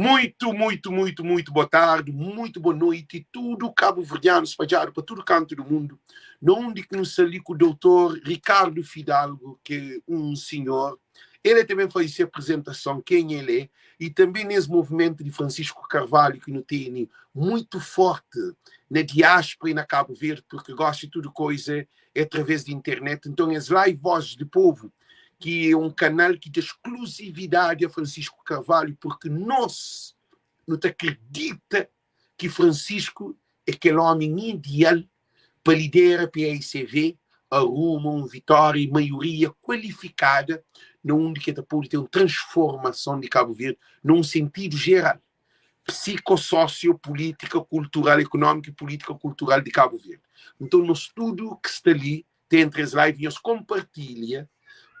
Muito, muito, muito, muito boa tarde, muito boa noite, tudo cabo-verdiano espalhado para todo canto do mundo. Onde que nos ali com o doutor Ricardo Fidalgo, que é um senhor, ele também faz essa apresentação, quem ele é, e também nesse movimento de Francisco Carvalho, que não tem muito forte na diáspora e na Cabo Verde, porque gosta de tudo coisa é através de internet. Então, as live Vozes do Povo, que é um canal que dá exclusividade a Francisco Carvalho, porque nós não te acredita que Francisco é aquele homem ideal para liderar a PAICV arruma uma vitória e maioria qualificada onde que pode ter uma transformação de Cabo Verde num sentido geral psicossócio-política, cultural, econômica e política cultural de Cabo Verde. Então, no estudo que está ali, tem três lives, nós compartilha,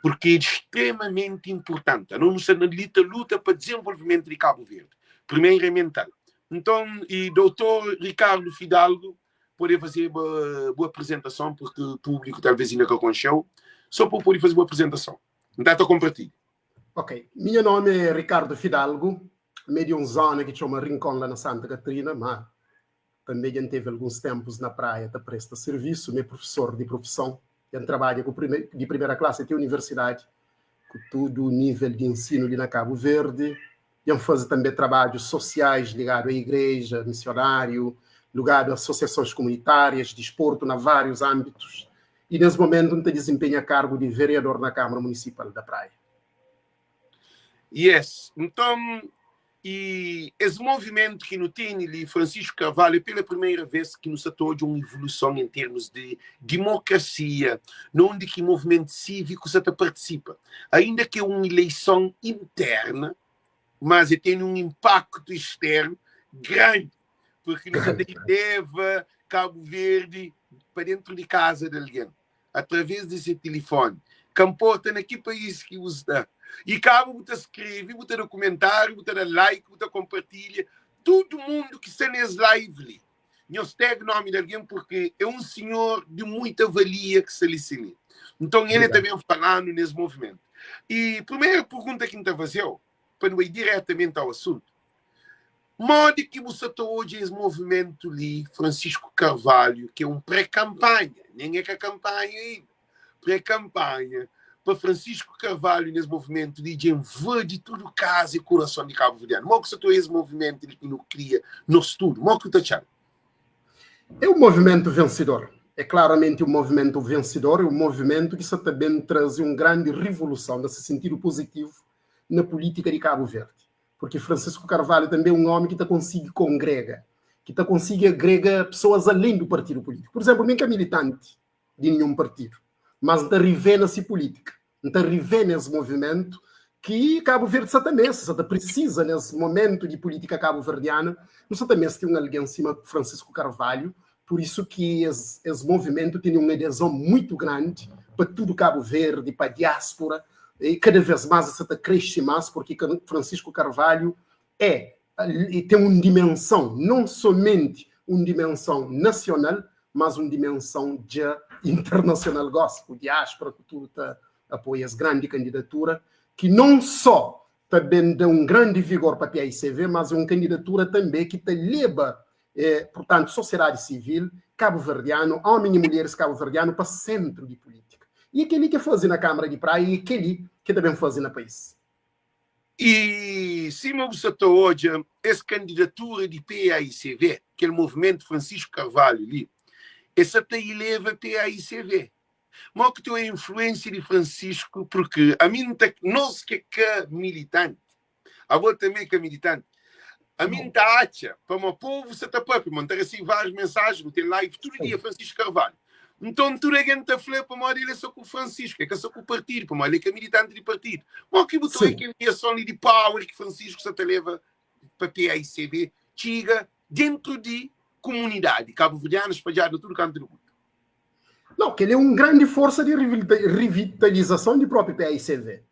porque é extremamente importante. A nossa luta, luta para o desenvolvimento de Cabo Verde. Primeiro é mental. Então, e doutor Ricardo Fidalgo, poder fazer uma boa apresentação, porque o público talvez ainda não conheceu, só para poder fazer uma apresentação. Então, estou compartilho. Ok. Meu nome é Ricardo Fidalgo, meio uma zona que chama Rincón lá na Santa Catarina, mas também já teve alguns tempos na praia para presta serviço, meu professor de profissão, já trabalha com prime de primeira classe até universidade, com todo o nível de ensino ali na Cabo Verde, já faz também trabalhos sociais ligados à igreja, missionário, ligado a associações comunitárias, desporto na vários âmbitos, e nesse momento não desempenha cargo de vereador na Câmara Municipal da Praia. Yes. Então, e esse movimento que não tem ali, Francisco Carvalho, é pela primeira vez que nos atou de uma evolução em termos de democracia, onde que o movimento cívico se participa. Ainda que é uma eleição interna, mas tem um impacto externo grande, porque nos leva Cabo Verde para dentro de casa de alguém, através desse telefone. Camporta naquele país que usa. E cabo você escreve, você dá comentário, você dá like, você compartilha. Todo mundo que está nesse live ali. Nós tag nome de alguém porque é um senhor de muita valia que se lhe Então ele também falando nesse movimento. E primeira pergunta que me fazeu, para não ir diretamente ao assunto, modo que você está hoje esse movimento ali, Francisco Carvalho, que é um pré-campanha, nem é que a campanha ainda, pré-campanha, para Francisco Carvalho nesse movimento de invade tudo casa e coração de Cabo Verdeano. Como que você está esse movimento que não cria no estudo? Como que está É um movimento vencedor. É claramente um movimento vencedor, é um movimento que só também traz uma grande revolução, nesse sentido positivo, na política de Cabo Verde. Porque Francisco Carvalho também é um homem que tá consigo congrega, que tá consigo agrega pessoas além do partido político. Por exemplo, nem que é militante de nenhum partido, mas está revendo-se política, está revendo esse movimento que Cabo Verde só também, só precisa nesse momento de política cabo-verdiana, não só também se tem um alguém em cima Francisco Carvalho, por isso que esse, esse movimento tem uma adesão muito grande para tudo Cabo Verde, para a diáspora, e cada vez mais essa cresce mais, porque Francisco Carvalho é e tem uma dimensão, não somente uma dimensão nacional, mas uma dimensão de internacional gospel, diáspora, que tudo tá, apoia essa grande candidatura, que não só também dá um grande vigor para a PAICV, mas é uma candidatura também que te leva, eh, portanto, sociedade civil, cabo-verdiano, homens e mulheres cabo-verdiano para centro de política. E aquele que faz na Câmara de Praia e aquele que também faz no país. E se você hoje, essa candidatura de PAICV, aquele movimento Francisco Carvalho ali, essa te eleva PAICV. Mas que tem a influência de Francisco, porque a mim, nós que é militante, a avó também que é militante, a mim tá acha, para o povo você está próprio, mandar assim várias mensagens, tem live todo dia Francisco Carvalho. Então, tudo a gente está para modo ele é só com o Francisco, é que é só com o partido, para modo ele é que é militante de partido. Mas que botou aquele ligação ali de power que Francisco só te leva para PAICV, chega dentro de comunidade cabo-verdiana espalhada todo canto do mundo. Não, que ele é uma grande força de revitalização do próprio PAICV.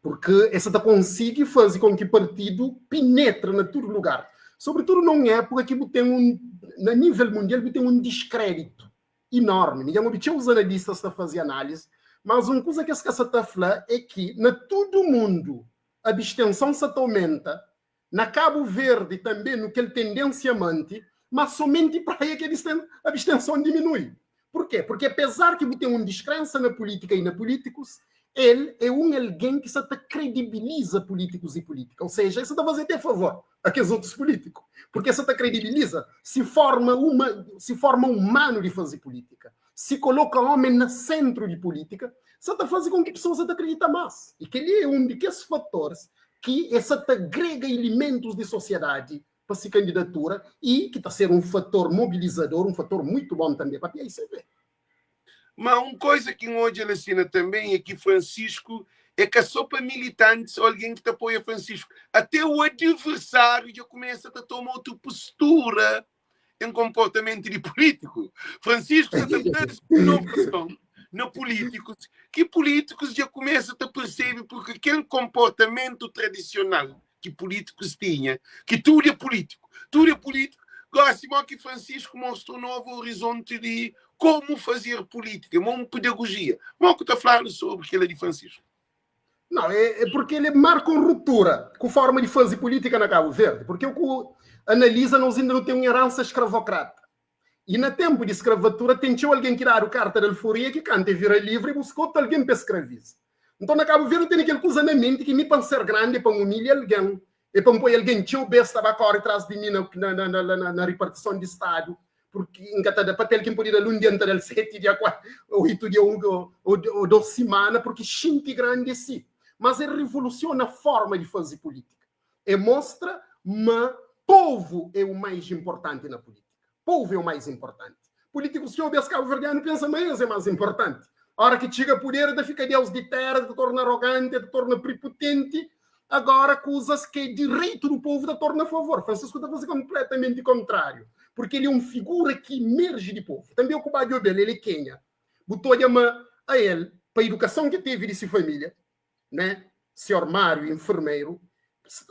Porque essa tá consegue fazer com que o partido penetre na todo lugar. Sobretudo numa época que tem um, a nível mundial, tem um descrédito enorme. Ninguém os analistas estão fazer análise, mas uma coisa que essa está a falar é que na todo mundo a abstenção se aumenta. Na Kabu Verdi tanbe nu kel tendênsia manti, ma somenti Praia ki abstenson diminui. Purkê? Purkê apezar ki bu ten un diskrensa na pulítika i na pulítikus, el é un algen ki sa ta kredibiliza pulítikus i pulítika. Ou seja, el sa ta faze até favor a kes otus pulítiku, purkê sa ta kredibiliza si forma uma si forma umanu di faze pulítika, si koloka omen na sentru di pulítika, sa ta faze kon ki pesoas sa ta kridita más. I kel-li é un di kes fatores ki e sa ta agrega ilimentus di sosiadadi pa si kandidatura i ki ta ser un fator mobilizador, un fator muitu bon tanbe pa PICV. Ma un koisa ki N odja la sina tanben e ki Francisco e ka so pa militantis o algen ki ta apoia Francisco. Ate o adiversariu dja kumesa ta toma otu postura en konportamentu di pulítiku. Francisco sa ta traze inovason na pulítikus ki pulítikus dja kumesa ta persebe purki kel konportamentu tradisional ki pulítikus tinha, ki tudu é pulítiku, tudu é pulítiku, gosi mo ki Francisco mostra un novu orizonti di komu fazer pulítika, mo un pedagogia. Mo ku ta fladu sobri kela di Francisco? Não, é, é porque ele marca uma ruptura com forma de fazer política na Cabo Verde, porque o que analisa nós ainda não tem uma herança escravocrata. E na tempo de escravatura tem tinha alguém que dá o carta de alforria que canta e vira livre e busca outro alguém para escravizar. Então na Cabo Verde tem aquela coisa na mente que me para ser grande para humilhar alguém, é para pôr alguém tio besta para correr atrás de mim na, na, na, na, na repartição de Estado porque N ka ta da papel ki N pode da-l un dia, N ta da-l seti dia, oitu dia, o dos simana, porque xinti grandi é si. Mas el revolusiona forma di faze pulítika. E mostra ma povu é u mais inportanti na pulítika. Povu é u mais inportanti. Pulítikus txeu bes kabuverdianu pensa ma es é más inportanti. Ora ki txiga puder, el ta fika deus di tera, el ta torna aroganti, el ta torna priputenti. Agora kuzas ki é direitu du povu ta torna favor. Francisco ta faze konpletamenti kontráriu, purki el é un figura ki imerji di povu. Tanbe ku ba djobe-l, el é kenha? Bu ta odja ma ael, pa idukason ki tevi di si família, né, Senhor Mário, enfermeiro,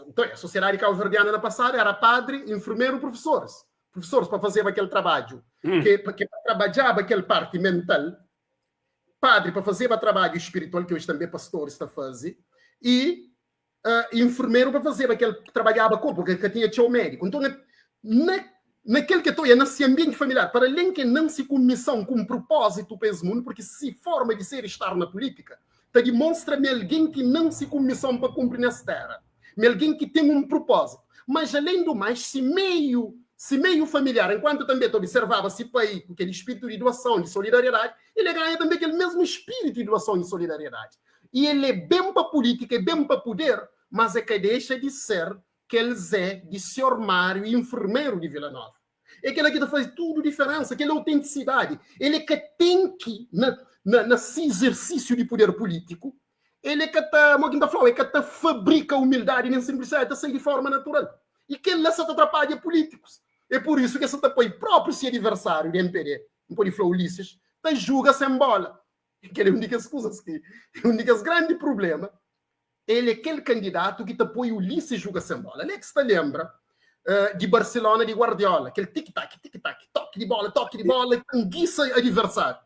então, a sociedade cabo-verdiana na passado era padre, enfermeiro, professores. Professores para fazer aquele trabalho, que, que trabalhava aquele parte mental, padre para fazer o trabalho espiritual, que hoje também pastores está fazer, e enfermeiro para fazer aquele que trabalhava com, porque que tinha teu médico. Então, na, na, naquele que estou, nesse ambiente familiar, para além que não se com missão, com propósito para esse mundo, porque se forma de ser estar na política, te demonstra-me alguém que não se com missão para cumprir nessa terra, me alguém que tem um propósito. Mas, além do mais, se meio se meio familiar, enquanto também te observava se pai com aquele espírito de doação, de solidariedade, ele ganha também aquele mesmo espírito de doação e solidariedade. E ele é bem para política, é bem para poder, mas é que deixa de ser aquele Zé de Senhor Mário, enfermeiro de Vila Nova. É aquele que faz tudo diferença, aquela autenticidade. Ele é que tem que, na, na, nesse exercício de poder político, ele é que tá, como tá falando, é que tá fabrica humildade nem simplicidade, tá sai de forma natural. E que ele só atrapalha políticos. É por isso que essa tá põe próprio se adversário de MPD, não pode falar Ulisses, tá julga sem bola. Que é um das coisas que é um dos grandes problemas. Ele é aquele candidato que te põe Ulisses joga sem bola. Alex te lembra de Barcelona de Guardiola, aquele tic-tac, tic-tac, toque de bola, toque de bola, enguiça adversário.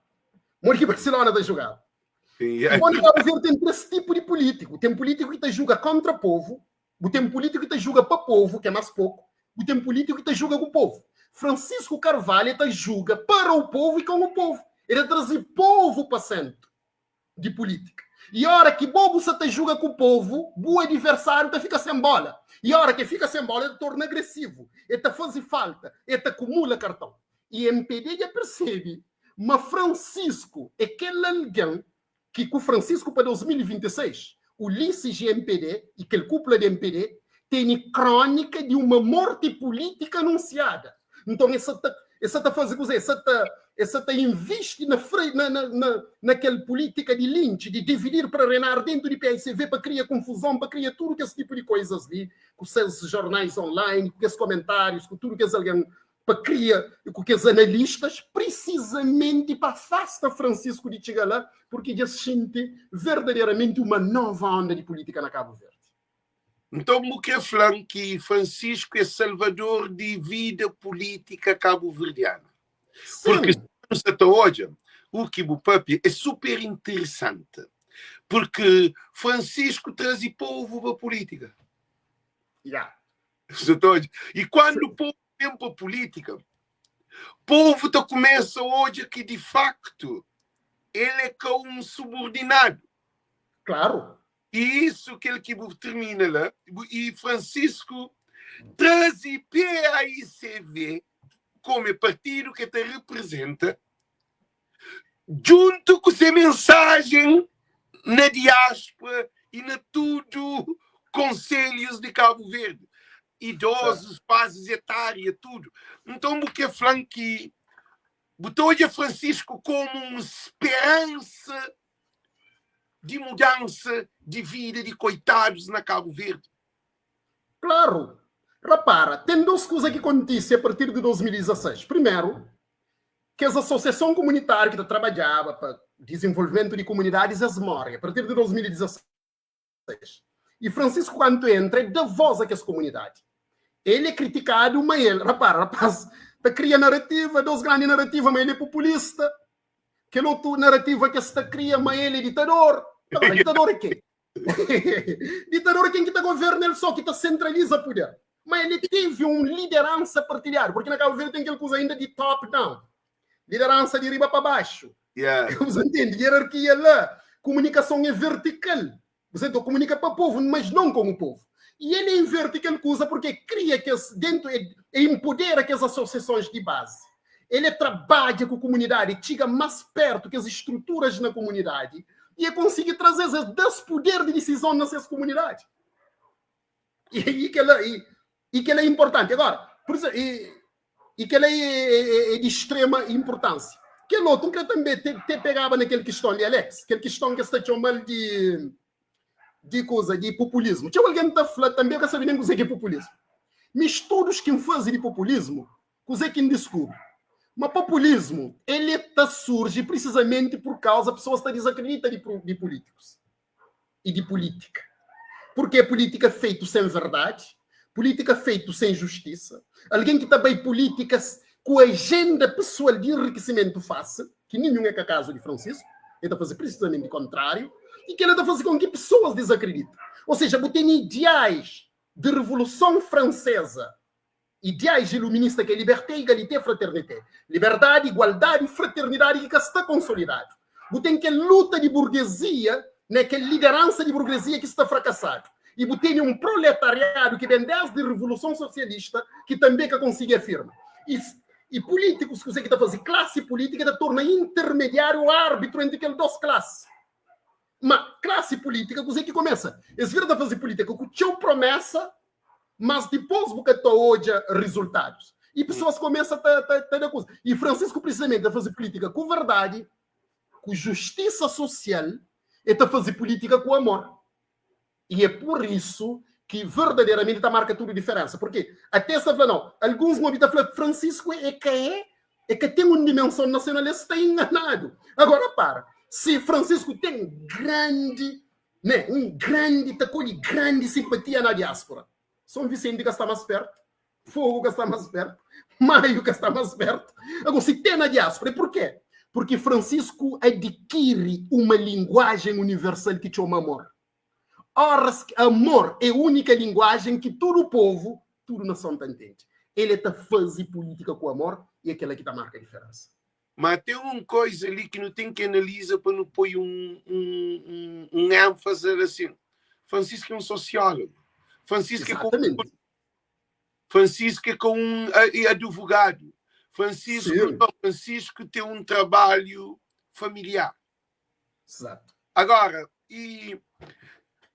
Onde que Barcelona está jogando? Sim, Quando Cabo Verde tem três tipos de político. Tem político que te julga contra o povo, tem político que te julga para o povo, que é mais pouco, tem político que te julga com o povo. Francisco Carvalho te julga para o povo e com o povo. Ele traz o povo para centro de política. E a hora que bobo se te julga com o povo, o adversário te fica sem bola. E a hora que fica sem bola, ele torna agressivo. Ele te faz falta, ele te acumula cartão. E MPD já percebe, mas Francisco é aquele alguém que com Francisco para 2026, Ulisses de MPD e aquele cúpula de MPD tem crônica de uma morte política anunciada. Então, essa tá, essa tá fazendo, essa tá, essa tá investe na, na, na, na, naquela política de lynch, de dividir para reinar dentro de PICV, para criar confusão, para criar tudo que esse tipo de coisas ali, com seus jornais online, com esses comentários, com tudo que esse alguém para criar, com aqueles analistas, precisamente para afastar Francisco de Tigalá, porque já sente verdadeiramente uma nova onda de política na Cabo Verde. Então, o que é falando que Francisco é salvador de vida política cabo-verdiana. Porque se até hoje, o que o papi é super interessante. Porque Francisco traz o povo para a política. Yeah. E quando o povo vem para a política, o povo tá começa hoje que de facto ele é que um subordinado. Claro. E isso que ele que termina lá. E Francisco traz PAICV como partido que te representa, junto com sua mensagem na diáspora e na tudo conselhos de Cabo Verde. Idosos, fases etária, tudo. Então, o que que botou Francisco como uma esperança de mudança de vida de coitados na Cabo Verde. Claro. Repara, tem duas coisas que acontecem a partir de 2016. Primeiro, que as associações comunitárias que trabalhava para desenvolvimento de comunidades, as morrem a partir de 2016. E Francisco, quando entra, dá voz a essa comunidade. Ele é criticado, mas ele, repara, rapaz, tá cria narrativa, duas grandes narrativas, mas ele é populista. Aquela outra narrativa que está cria, mas ele é ditador. Agora, ditador é quem? ditador é quem que está governo, ele só que está centraliza poder. Mas ele teve uma liderança partilhada, porque na Cabo Verde tem aquela coisa ainda de top-down. Liderança de riba para baixo. Você entende? Hierarquia lá. Comunicação é vertical. Você então, comunica para o povo, mas não com o povo. E ele inverte aquela coisa porque cria que esse, dentro, e empodera que as associações de base. Ele trabalha com a comunidade, chega mais perto que as estruturas na comunidade e consegue trazer esse poder de decisão nessas comunidades. E que ela é importante. Agora, por exemplo, e que ela é de extrema importância. Que outro que também te pegava naquele questão de Alex, aquele questão que está chamando de coisa, de populismo. Tinha alguém que está falando também que sabe nem o que é populismo. Mas estudos que fazem de populismo, coisa que descobre. Mas populismo, ele tá surge precisamente por causa pessoas que desacreditam de políticos e de política. Porque a política feita sem verdade, política feita sem justiça, alguém que também política com agenda pessoal de enriquecimento fácil, que nenhum é caso de Francisco, ele está a fazer precisamente o contrário, e que ele está a fazer com que pessoas desacreditem. Ou seja, você tem ideais de Revolução Francesa, ideais iluministas que é liberté, égalité, fraternité. Liberdade, igualdade e fraternidade que está consolidado. Você tem que luta de burguesia, né, que liderança de burguesia que está fracassado. E você tem um proletariado que vem desde a Revolução Socialista, que também que consegue afirmar. E políticos que você está fazendo, classe política, que torna intermediário árbitro entre aquelas duas classes. Mas classe política, você que começa. Eles viram a fazer política com tinha promessa, mas depois você hoje resultados. E pessoas começam a ter coisa. E Francisco, precisamente, a fazer política com verdade, com justiça social, e a fazer política com amor. E é por isso que verdadeiramente está marca tudo diferença. Porque até essa fala, não, alguns não habitam falar Francisco é que tem uma dimensão nacionalista, está enganado. Agora, para, se Francisco tem grande, né, um grande, tá com grande simpatia na diáspora, São Vicente que está mais perto, Fogo que está mais perto, Maio que está mais perto. Agora, se tem na diáspora, por quê? Porque Francisco adquire uma linguagem universal que chama amor. Ora, amor é a única linguagem que todo o povo, toda nação entende. Ele está fazendo política com amor e é aquela que está marca a diferença. Mas tem uma coisa ali que não tem que analisar para não pôr um ênfase assim. Francisco é um sociólogo. Francisco é com, Francisco é com um advogado. Francisco, Francisco tem um trabalho familiar. Exato. Agora, e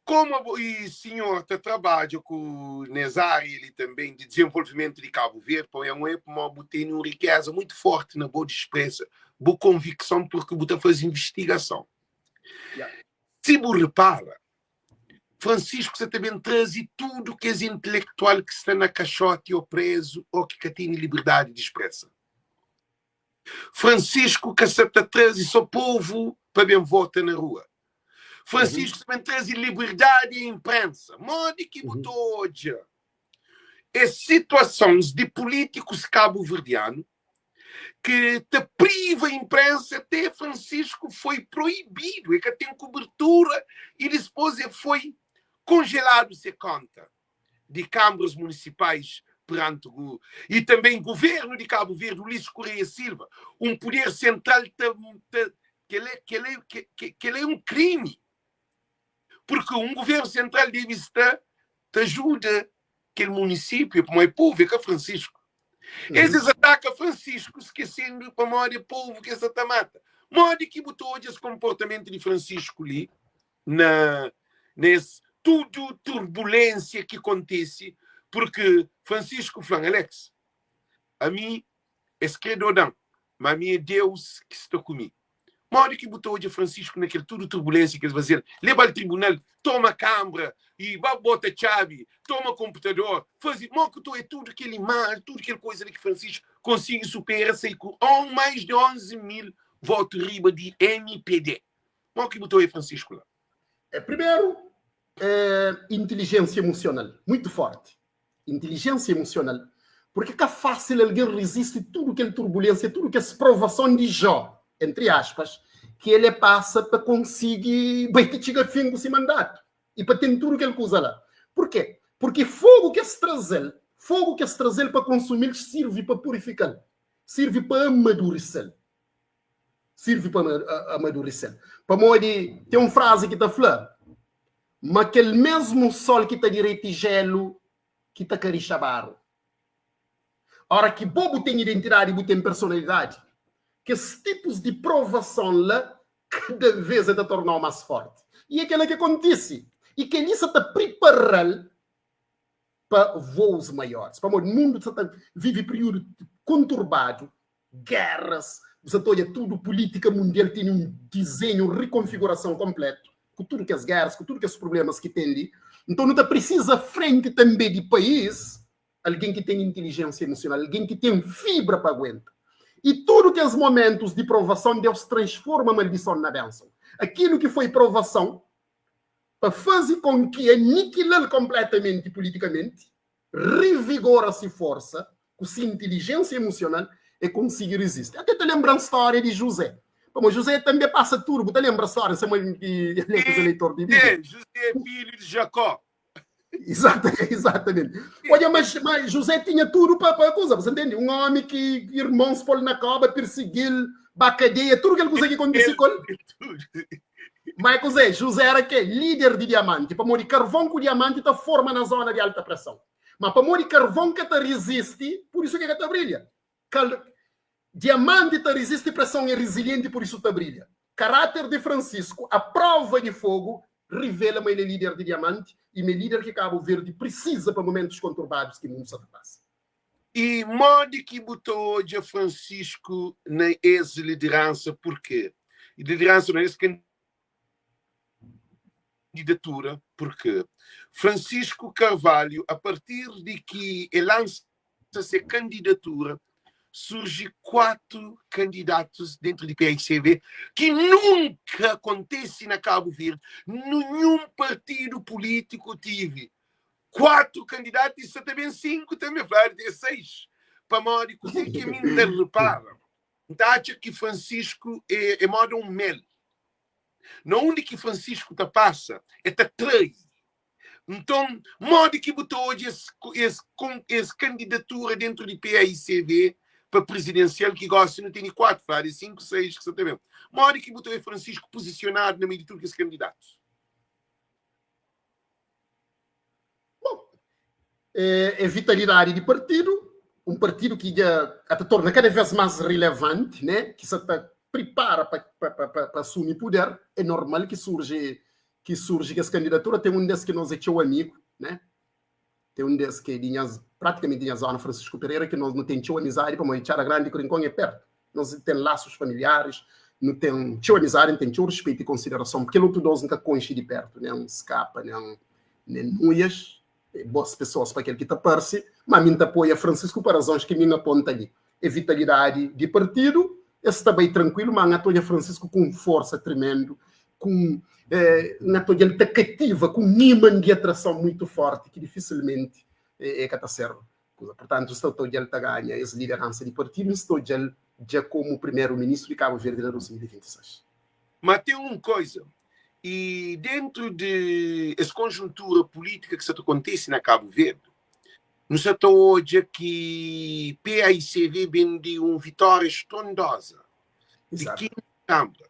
como o senhor tá trabalha com nessa área ali também de desenvolvimento de Cabo Verde, põe um erro, tem uma riqueza muito forte na boa expressa, boa convicção, porque você faz investigação. Yeah. Se você repara, Francisco você também traz tudo que é intelectual que está na caixote ou preso ou que tem liberdade de expressão. Francisco que se traz só povo para bem votar na rua. Francisco também traz liberdade à imprensa. Modo que botou hoje é situações de políticos cabo-verdianos que te priva a imprensa, até Francisco foi proibido, é que tem cobertura e depois foi congelado se conta. di Câmaras Municipais perante o e também governo de Cabo Verde, Ulisses Correia Silva, um poder central ta, ta, que ele, que ele, que, que ele é um crime. Porque um governo central deve estar te ajuda aquele município, como é povo, é que é Francisco. Esses atacam Francisco, esquecendo para modo é povo que essa tá mata. Modo que botou esse comportamento de Francisco ali, na, nesse tudo turbulência que acontece, porque Francisco falou, Alex, a mim, esse credo não, mas a mim é Deus que está comigo. Modo que botou hoje Francisco naquele tudo turbulência que eles faziam, leva ao tribunal, toma a câmara e bota a chave, toma computador, faz, modo que é tudo aquele mal, tudo aquele coisa ali que Francisco consegue superar, sei com mais de 11 mil votos riba de MPD. Modo que botou aí Francisco lá? É, primeiro, inteligência emocional, muito forte. Inteligência emocional. Porque é fácil alguém resiste tudo que é turbulência, tudo que é provação de Jó, entre aspas, que ele passa para conseguir bem chegar fim com esse mandato e para ter tudo que ele usa lá. Por quê? Porque fogo que se trazer, fogo que se trazer para consumir serve para purificar, serve para amadurecer. Serve para amadurecer. Para modo tem uma frase que está falando, mas aquele mesmo sol que está direito e gelo que está caricha barro. Ora que bobo tem identidade e tem personalidade, que esses tipos de provação lá, cada vez é tornar mais forte. E é aquilo que acontece. E que isso está preparando para voos maiores. Para o mundo vive período conturbado, guerras, você olha tudo, política mundial tem um desenho, reconfiguração completo, com tudo que as guerras, com tudo que os problemas que tem ali. Então não precisa frente também de país, alguém que tem inteligência emocional, alguém que tem fibra para aguentar. E tudo que os momentos de provação, Deus transforma a maldição na bênção. Aquilo que foi provação, para fazer com que aniquile completamente politicamente, revigora-se força, com sua inteligência emocional, e conseguir resistir. Até te lembra a história de José. Como José também passa turbo, te lembra a história? Você é eleitor de Bíblia. José é filho de Jacó. Exatamente. Olha, mas José tinha tudo para coisa, você entende? Um homem que irmãos pôr na cova, perseguir, bacadeia, tudo que ele conseguia acontecer com ele. Mas José, José era que líder de diamante. Para morrer carvão com diamante está forma na zona de alta pressão. Mas para morrer carvão que te resiste, por isso que te brilha. Diamante te resiste pressão é resiliente, por isso te brilha. Caráter de Francisco, a prova de fogo, revela-me ele é líder de diamante e meu líder que Cabo Verde precisa para momentos conturbados que o mundo se passa. E modo que botou hoje a Francisco na ex-liderança, porquê? E liderança não é essa candidatura, porque Francisco Carvalho, a partir de que ele lança essa candidatura, surge 4 candidatos dentro do PICV que nunca acontece na Cabo Verde. Nenhum partido político tive 4 candidatos, e também 5, também vai ter 6. Para modo que que me repara. Então, acho que Francisco é modo um mel. Não onde que Francisco te passa, é te trai. Então, modo que botou hoje esse candidatura dentro do PAICV para presidencial, que gosta, não tem 4, vários, 5, 6, que você tem mesmo. Modo que botou aí Francisco posicionado na meio de tudo que esses candidatos. Bom, é vitalidade de partido, um partido que já se torna cada vez mais relevante, né? Que se prepara para assumir poder. É normal que surge essa candidatura. Tem um desses que nós é seu amigo, né? Tem um desses que é praticamente da zona Francisco Pereira, que nós não temos amizade, como a Grande Rincon é perto. Nós temos laços familiares, não tem amizade, não tem respeito e consideração, porque o outro nós nunca conhece de perto, nem escapa, nem nuias, boas pessoas para aquele que te aparece, mas me apoia Francisco para razões que me aponta ali. É vitalidade de partido, esse está bem tranquilo, mas apoia Francisco com força tremendo, com ele está cativa, com um imã de atração muito forte, que dificilmente é que está. Portanto, estou a ganhar essa liderança de partido, estou já como primeiro-ministro de Cabo Verde em 2026. Mas tem uma coisa, E dentru di es konjuntura pulítika ki sa ta kontise na Kabu Verdi, nu sa ta odja ki paicv ben di un vitória strondoza di 15 Kanbra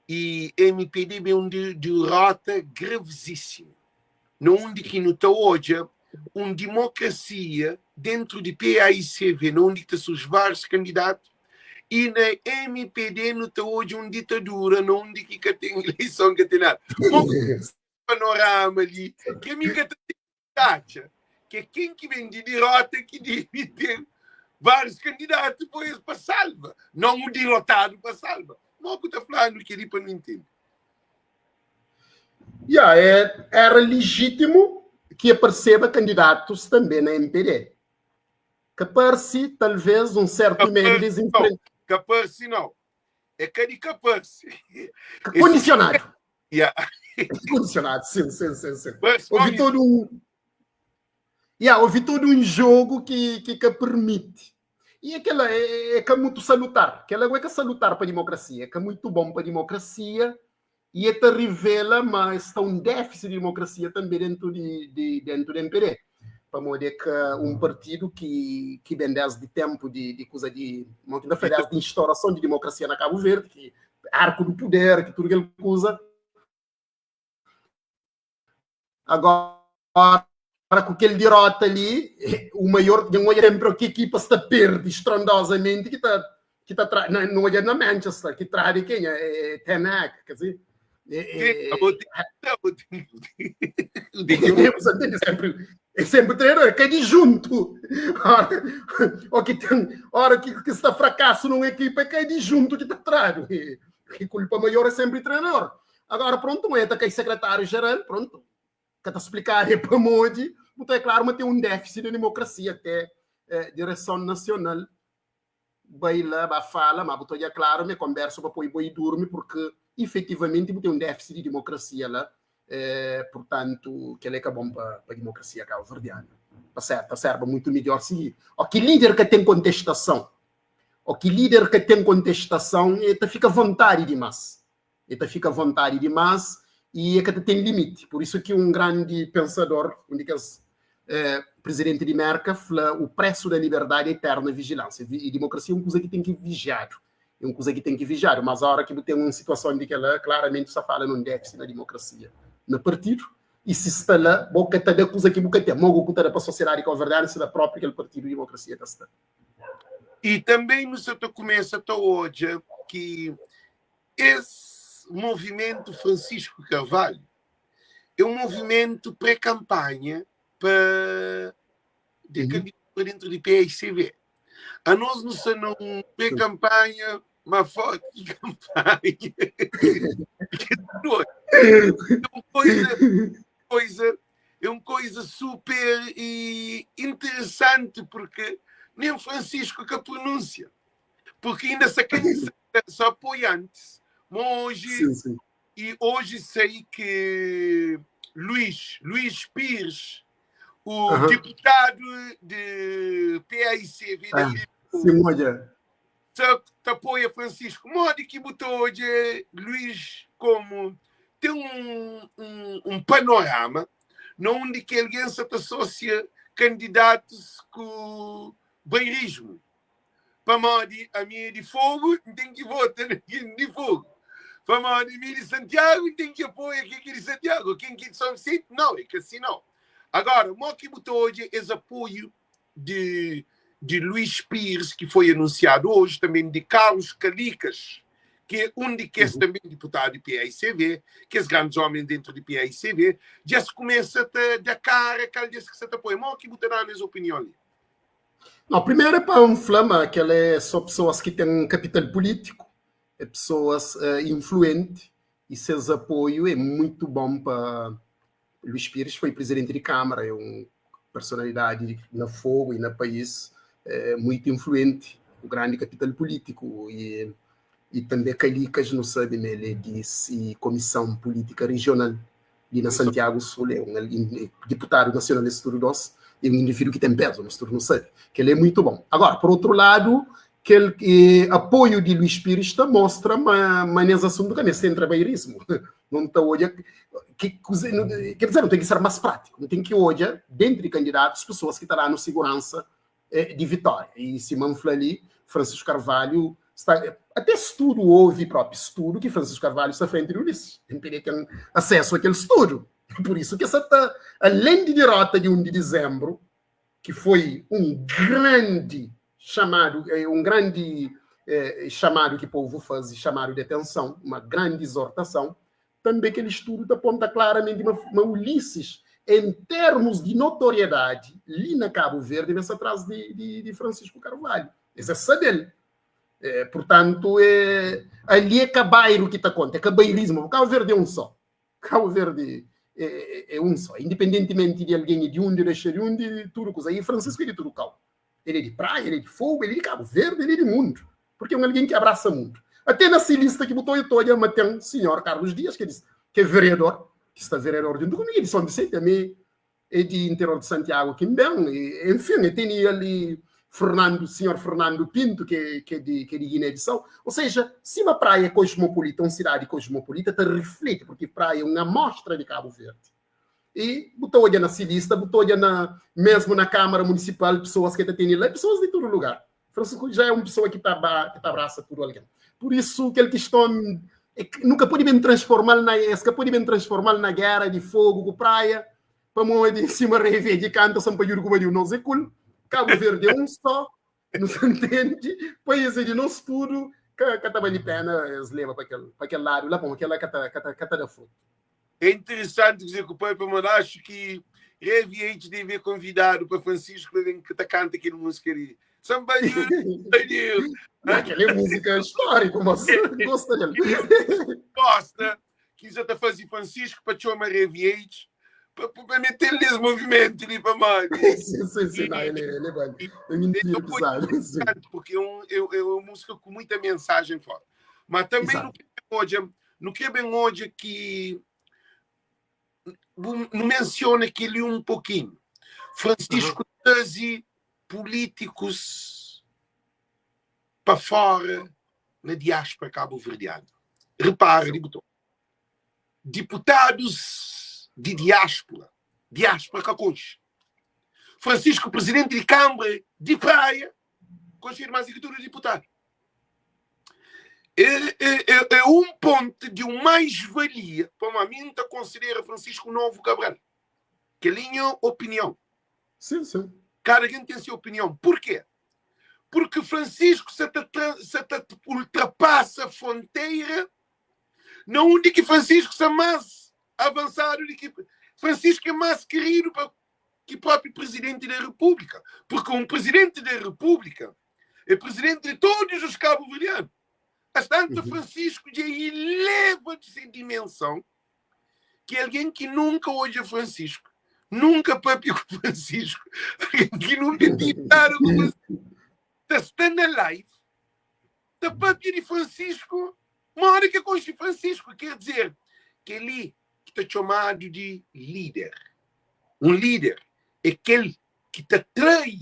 y mpd ben di derrota gravizísimu, na undi ki nu ta odja un dimokrasia dentru di paicv, na undi ki ta surji várius kandidatu, E na MPD nu ta odja un ditadura na undi ki ka ten ileison, ka ten nada. Mo panorama li, ki ami ka ta atxa que é ken ki ben di dirota ki dibi ten várius kandidatu pa es pa salva, non o dirotadu pa salva. Mo ku ta flanu keli pa nu intende? Ya, é, era legítimo que apareceba candidatos também na MPD. Ka parse, talvez, un sertu medu di es infrenta. Ka parse nau. É ka di ka parse. Kondisionadu. Yeah. Kondisionadu, sim, sim, sim, sim. Houve todo um Yeah, houve todo um jogo que, que ka permite. E aquela é, é, é muito salutar. Aquela é que salutar para a democracia, é que é muito bom para a democracia e é te revela, mas está um déficit de democracia também dentro de, de dentro do MPD. Pamodi é que um partido que que vem desde tempo de, de coisa de, desde de instauração de democracia na Cabo Verde, que arco do poder, que tudo aquela coisa. Agora, com aquele derrota ali, o maior, não olha sempre que a equipa está perde estrondosamente, que está que tá não olha na Manchester, que traz de quem? É Ten Hag, quer dizer, é, é, é sempre treinador, que é de junto. Ora, o que tem, ora que, que está fracasso numa equipa, é que é de junto que está atrás. E, e culpa maior é sempre treinador. Agora, pronto, é que é secretário-geral, pronto, que está explicar é para Modi, então é claro, mas tem um déficit de democracia até eh, direção nacional vai lá, vai fala, mas botou já claro, me conversa para pôr boi dorme, porque efetivamente tem um déficit de democracia lá, eh, portanto, que ele é bom para a democracia cabo-verdiana. Tá certo, tá certo, muito melhor seguir. O que líder que tem contestação, o que líder que tem contestação, ele fica à vontade demais. Ele fica à vontade demais e é que tem limite. Por isso que um grande pensador, um daqueles eh, presidente de Merca, fala o preço da liberdade é eterna vigilância. E democracia é uma coisa que tem que vigiar. É uma coisa que tem que vigiar. Mas a hora que tem uma situação de que ela claramente só fala num déficit na democracia no partido, e se está lá, boca está da coisa que boca tem, mogo que está para a sociedade que é verdade, se da própria aquele partido de democracia que está. E também no seu começa até hoje que esse movimento Francisco Carvalho é um movimento pré-campanha para de uhum. candidatura dentro de PSCV. A nós não somos um pré-campanha, mas forte campanha. é uma coisa, coisa, é uma coisa super e interessante porque nem Francisco que a pronúncia. Porque ainda se só apoiantes. Mas hoje, sim, sim. E hoje sei que Luís, Luís Pires, o uhum. deputado de PAICV ah, sim, olha. Te apoia Francisco. Modo que botou hoje Luís como tem um, um, um panorama onde que alguém se associa candidatos com bairismo. Pamodi ami é di Fogo, N ten ki vota na ken di Fogo. Pamodi mi é di Santiago, N ten ki apoia ken ki é di Santiago. Ken ki é di São Vicente, nau, é ka si nau. Agora, mo ki bu ta odja es apoiu di di Luís Pires, ki foi anunsiadu oji, tanben di Carlos Calicas, ki é un di kes tanben diputadu di paicv, kes grandis omis dentru di paicv, dja es kumesa ta da kara kal di es ki sa ta apoia. Mo ki bu ta da-nu es opinion li? Não, primeiro é para um flama que ela é só pessoas que têm um capital político, é pessoas uh, influentes e seus apoio é muito bom para Luís Pires foi presidente de Câmara, é uma personalidade na fogo e na país é, muito influente, o grande capital político e, e também Calicas não sabe, né, ele disse Comissão Política Regional li na Santiago Sul, é um deputado nacional nesse tudo doce, é um indivíduo que tem peso, mas tudo não sabe, que ele é muito bom. Agora, por outro lado, Kel eh, apoio di Luís Pires ta mostra ma, ma nes asuntu ka meste entra bairismo. Não ta odja que, quer dizer, não tem que ser mais prático, não tem que odja dentro de candidatos pessoas que ta dando segurança eh, de vitória. E Simão fla ali, Francisco Carvalho está, até estudo houve próprio estudo que Francisco Carvalho está à frente de Ulisses. Tem tem acesso àquele estudo. Por isso que essa tá, além de derrota de 1 de dezembro, que foi um grande chamado, eh, um grande eh, chamado que o povo faz, chamado de atenção, uma grande exortação, também aquele estudo aponta claramente uma, uma Ulisses, em termos de notoriedade, ali na Cabo Verde, mas atrás de, de, de Francisco Carvalho. Esse é saber. É, portanto, é, ali é cabairo que está conta, é cabairismo. O Cabo Verde é um só. Cabo Verde é, é, é um só. Independentemente de alguém de onde, deixa de onde, tudo coisa. E Francisco é de Turucau. Ele é de praia, ele é de fogo, ele é de Cabo Verde, ele é de mundo. Porque é um alguém que abraça mundo. Até na lista que botou eu toda, mas tem o senhor Carlos Dias, que, diz, que é vereador, que está vereador junto comigo, de São Vicente, também é de interior de Santiago, que bem, e, enfim, e tem ali Fernando, senhor Fernando Pinto, que, que é de, que é de Guiné-Bissau. Ou seja, se uma praia é cosmopolita, uma cidade cosmopolita, te reflete, porque praia é uma amostra de Cabo Verde. E botou na lista, botou na, mesmo na Câmara Municipal, pessoas que têm lá, pessoas de todo lugar. Francisco já é uma pessoa que tá, que tá abraça tudo alguém. Por isso, aquele questão é que nunca pode bem transformar na essa pode bem transformar na guerra de fogo com praia, para morrer de cima rever de canta São Paulo como de nós é cool. Cabo Verde é um só, não se entende? País é de nós tudo, que que tá vale pena eles levam para aquele para aquele lado lá, bom, aquela que tá que tá que tá da fruta. É interessante dizer que o Pai mas acho que Reviente deve convidado para Francisco para vir que tá canta aquele música ali. Samba Aquela é música histórica, mas gosta dele. Gosta que já está fazendo Francisco para chamar Reviente para meter nesse movimento ali para mais. Sim, sim, sim, não, ele, ele é bom. É mentira, pesado. Porque é, um, é, é uma música com muita mensagem forte. Mas também no que hoje, no que é bem hoje que não menciona aquele um pouquinho. Francisco uhum. traz políticos para fora na diáspora cabo-verdiana. Repara, botou. Deputados de diáspora, diáspora Cacões. Francisco, presidente de Câmara de Praia, conselho mais que tudo deputado. É, é, é, é, um ponto de um mais-valia para mim, considera Francisco Novo Cabral. Que é minha opinião. Sim, sim. Cada quem tem a sua opinião. Por quê? Porque Francisco se, te, se te ultrapassa a fronteira, não onde que Francisco está mais avançado do que Francisco é mais querido para que próprio presidente da República. Porque um presidente da República é presidente de todos os cabo-verdianos. Bastante uhum. Francisco de eleva de dimensão que alguém que nunca hoje é Francisco, nunca papi com Francisco, alguém que nunca tiraram com Francisco, está na live, da papi de Francisco, uma hora que conhece Francisco, quer dizer, que ele que está chamado de líder. Um líder é aquele que te atrai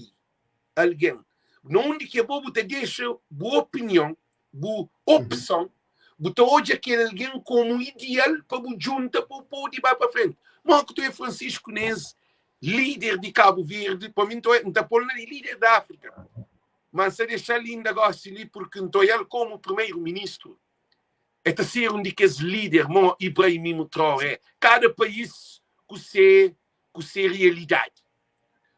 alguém. Não onde que é bobo te deixa boa opinião, boa opção, botar hoje aquele alguém como ideal para o junta para o poder ir para frente. Mas que tu é Francisco Nese, líder de Cabo Verde, para mim, não está pondo líder da África. Mas se deixar linda negócio ali, porque não ele como primeiro-ministro, é ser um de que líder, mo Ibrahim Traoré. Cada país com sua, com sua realidade.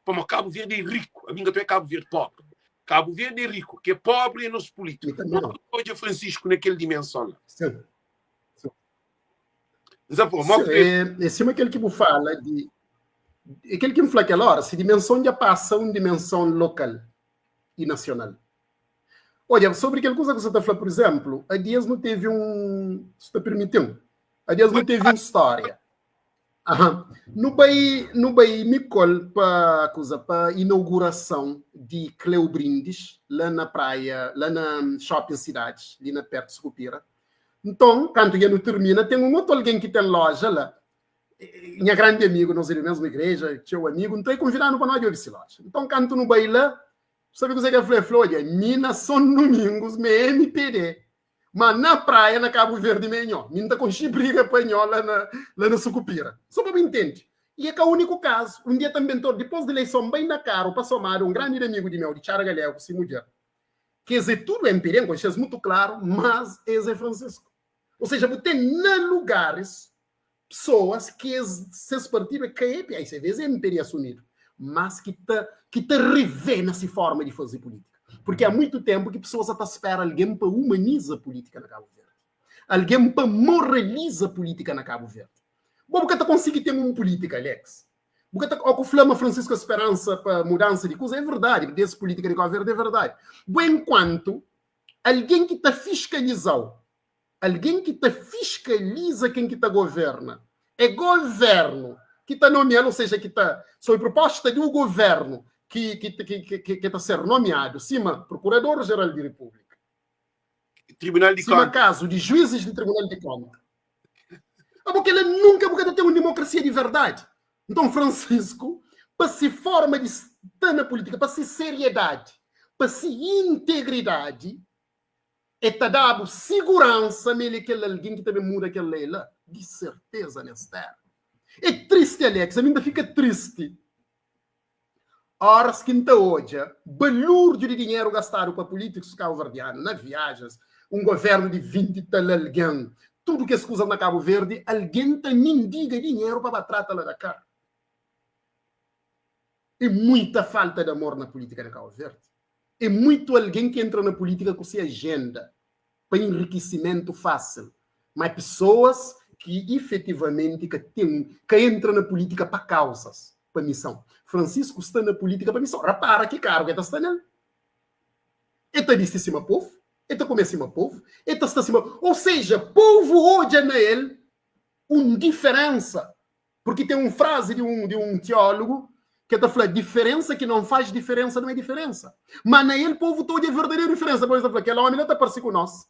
Como Cabo Verde é rico, a minha é Cabo Verde pobre. Cabo Verde é rico, que é pobre é nosso político. Não pode Francisco naquela dimensão. Sim. Sim. Sim, é, é cima aquele que me fala de aquele que me fala aquela hora, se dimensão já passa uma dimensão local e nacional. Olha, sobre aquela coisa que você está falando, por exemplo, a Dias não teve um. Se está permitindo, a Dias não teve uma história. Aham. No Bahia, no Bahia Micol para coisa para inauguração de Cleo Brindes lá na praia, lá na Shopping Cidades, ali na perto de Sucupira. Então, quando já não termina, tem um outro alguém que tem loja lá. Minha grande amigo, nós da mesma igreja, seu amigo, então é convidado para nós de loja. Então, canto no Bahia lá, Sabe kuzê ki el fla? El fla, Odja, mi na Son Domingos mi é MPD, ma na Praia, na Kabu Verdi, mi é nho. Mi N ta konxe briga pa nho la na, la na Sukupira. Sô pa bu intende. I é ka úniku kazu. Un dia tanbe, nton, dipôs di ileison, N bai na karu pa Somada, un grandi amigu di meu, di Txara Galegu, ku si mudjer, ki es é tudu MPD, N konxe-s mutu klaru, mas es é Francisco. Ou seja, bu ten na lugaris pesoas ki es ses partidu é ka é PAICV, es é MPD asumidu, mas ki ta ki ta revê na si forma di faze pulítika. Purki há muitu tenpu ki pesoas sa ta spera algen pa umaniza pulítika na Kabu Verdi, algen pa moraliza pulítika na Kabu Verdi. Bo bu ka ta konsigi ten un pulítika, Alex. Bu ka ta, ó ku fla ma Francisco Speransa pa mudansa di kuza é verdadi, des pulítika di Kabu Verdi é verdadi. Bo enkuantu algen ki ta fiskaliza-u Algen ki ta fiskaliza ken ki ta governa é governu ki ta nomia-l, ou seja, ki ta sob proposta di governu ki ki ki ta ser nomiadu sima Prokurador Jeral di Repúblika, Tribunal di sima Konta. kazu di juizis di Tribunal di Konta. Abo kela nunka bu ka ta ten un demokrasia di verdadi. Nton Francisco, pa si forma di sta na pulitika, pa si seriedadi, pa si integridadi, E ta da-bu siguransa ma el é kel algen ki ta ben muda kel lei la? Di serteza nes téra. É tristi Alex, ami N ta fika tristi óras ki N ta odja balúrdiu di dinheru gastadu pa pulítikus kabuverdianu na viajens, un govérnu di 20 i tal algen, tudu kes kuzas na Kabu Verdi, algen ta mindiga dinheru pa ba trata la Dakar. É muita falta di amor na pulítika di Kabu Verdi. É muito algen ki entra na pulítika ku se ajenda pa enrikisimentu fásil, má é pesoas ki ifetivamenti ka ten, ka entra na pulítika pa kauzas, pa misão. Francisco sta na pulítika pa misão. Rapara ki kargu el ta sta nel. El ta bisti sima povu, el ta kume sima povu, el ta sta sima, ou seja, povu odja na el un diferensa. Porque tem um frase de um, de um teólogo que ta fla diferença que não faz diferença não é diferença. Mas na el povo todo é verdadeira diferença. Pois ta fla, aquele homem lá ta parece com nós,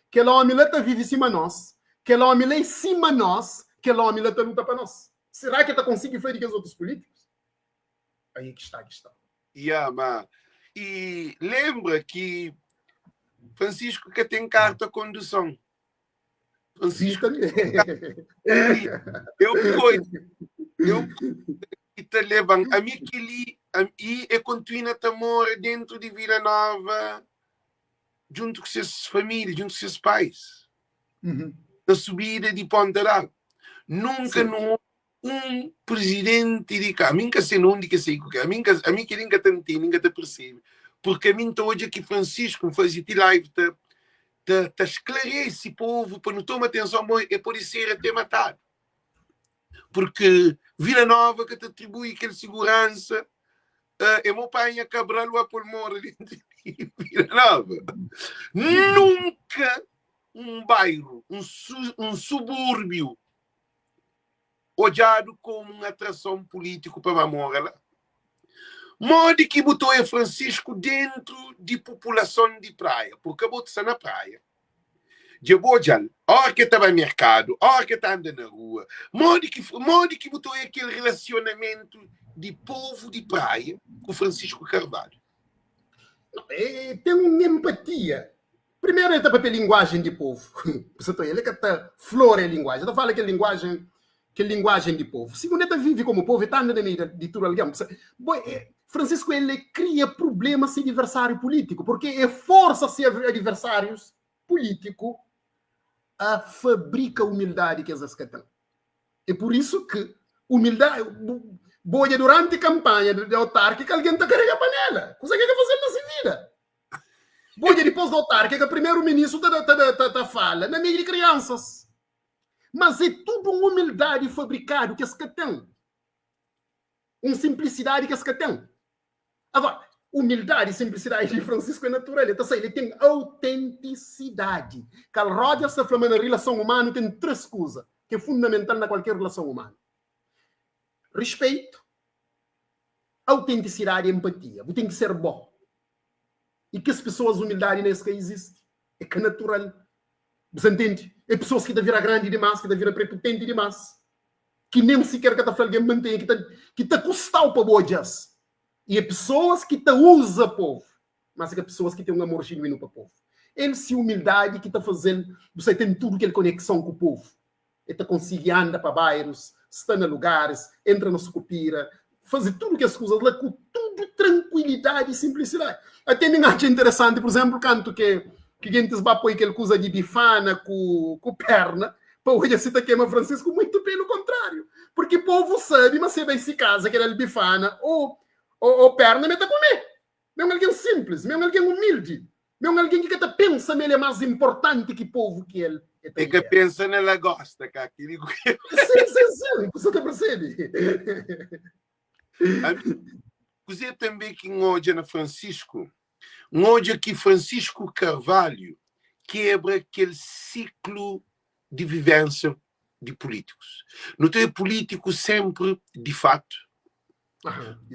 aquele homem lá ta vive cima nós, aquele homem lá é cima nós, aquele homem lá ta luta para nós. Será que ta consegue fazer que os outros políticos? Aí que está a questão. Ya, ma e lembra que Francisco ka tem carta condução. Francisco eu coi eu que ta levan a mi que li e e continua ta mora dentro de Vila Nova junto com seus família, junto com seus pais. Na subida de Ponta d'Água. Nunca no um presidente de cá. A mim que sei onde que sei que a mim que a mim que nunca ta entende, nunca ta percebe. Porque a mim ta odja que Francisco faz ti live ta ta, ta esclarece povo para não toma atenção, bom, e pode ser até matado. Porque Vila Nova que te atribui aquela segurança, é meu pai a Cabral o Apolo mora dentro de Vila Nova. Nunca um bairro, um, su, um subúrbio odjadu komu un atrason pulítiku pa ba mora la? Modi ki bu ta oia Francisco dentu di populason di Praia? Purka bo ta sta na Praia, dja bu odja-l óra ki el ta ba merkadu, óra ki el ta anda na rua. Modi ki modi ki bu ta oia kel relasionamentu di povu di Praia ku Francisco Carvalho? Ten un empatia Primeru el ta papia linguajen di povu. Sa ta oia, el ka ta florea linguajen, el ta fala kel linguajen, kel linguajen di povu. Sigundu, el ta vive komu povu, el ta anda na meiu di tudu algen. Bo, Francisco el kria prublema se diversáriu pulítiku, purke el forsa se adiversárius pulítiku a fabrika umildadi ki es ka ten. É pur isu ki umildadi, bo odja duranti kanpanha di autárkika algen ta karega panela. Kusa ki el ka faze-l na se vida? Bo dja dipôs di autárkika, primeru-ministru ta ta ta ta fala na meiu di kriansas. Mas é tudu un umildadi fabrikadu ki es ka ten. Un sinplisidadi ki es ka ten. Agora, umildadi i sinplisidadi di Francisco é natural, el ta sai, el ten autentisidadi. Carl Rogers ta fla ma na rilason umanu ten três kuza ki é fundamental na kualker rilason umanu, rispeitu, Autentisidadi e empatia. Bu ten ki ser bo. E kes pesoas umildadi na es ka izisti. É ka natural. Bu sa ntende? É pesoas ki ta vira grandi dimas, ki ta vira prepotenti dimas, ki nen siker ka ta fla algen mantenha, ki ta ki ta kustau pa bu odja-s. E é pesoas ki ta uza povu. Mas é ka pessoas ki ten un amor genuínu pa povu. El si humildadi ki ta faze-l bu sai ten tudu kel konekson ku povu. El ta konsigi anda pa bairus, sta na lugaris, entra na sukupira, faze tudu kes kuzas la ku tudu trankuilidadi i sinplisidadi. Até mi N atxa interesanti, pur izénplu, kantu ke ki gentis ba poi kel kuza di bifana ku ku perna pa odja si ta kema Francisco, muitu pelu kontráriu, purki povu sabe ma si e bai si kaza ke da-l bifana o o perna me ta kume. Mi é un algen sinplis, mi é un algen umildi, mi é un algen ki ka ta pensa ma el é más inportanti ki povu ki el é ta E ka lidera. pensa na lagosta, ka kili ku kel. Sin, sin, sin, bu sa ta persebe. Ami, kuzê tanbê ki N odja na Francisco? N odja ki Francisco Carvalho kebra kel siklu di vivénsia di pulítikus. Nu ta odja pulítikus sénpri di fatu,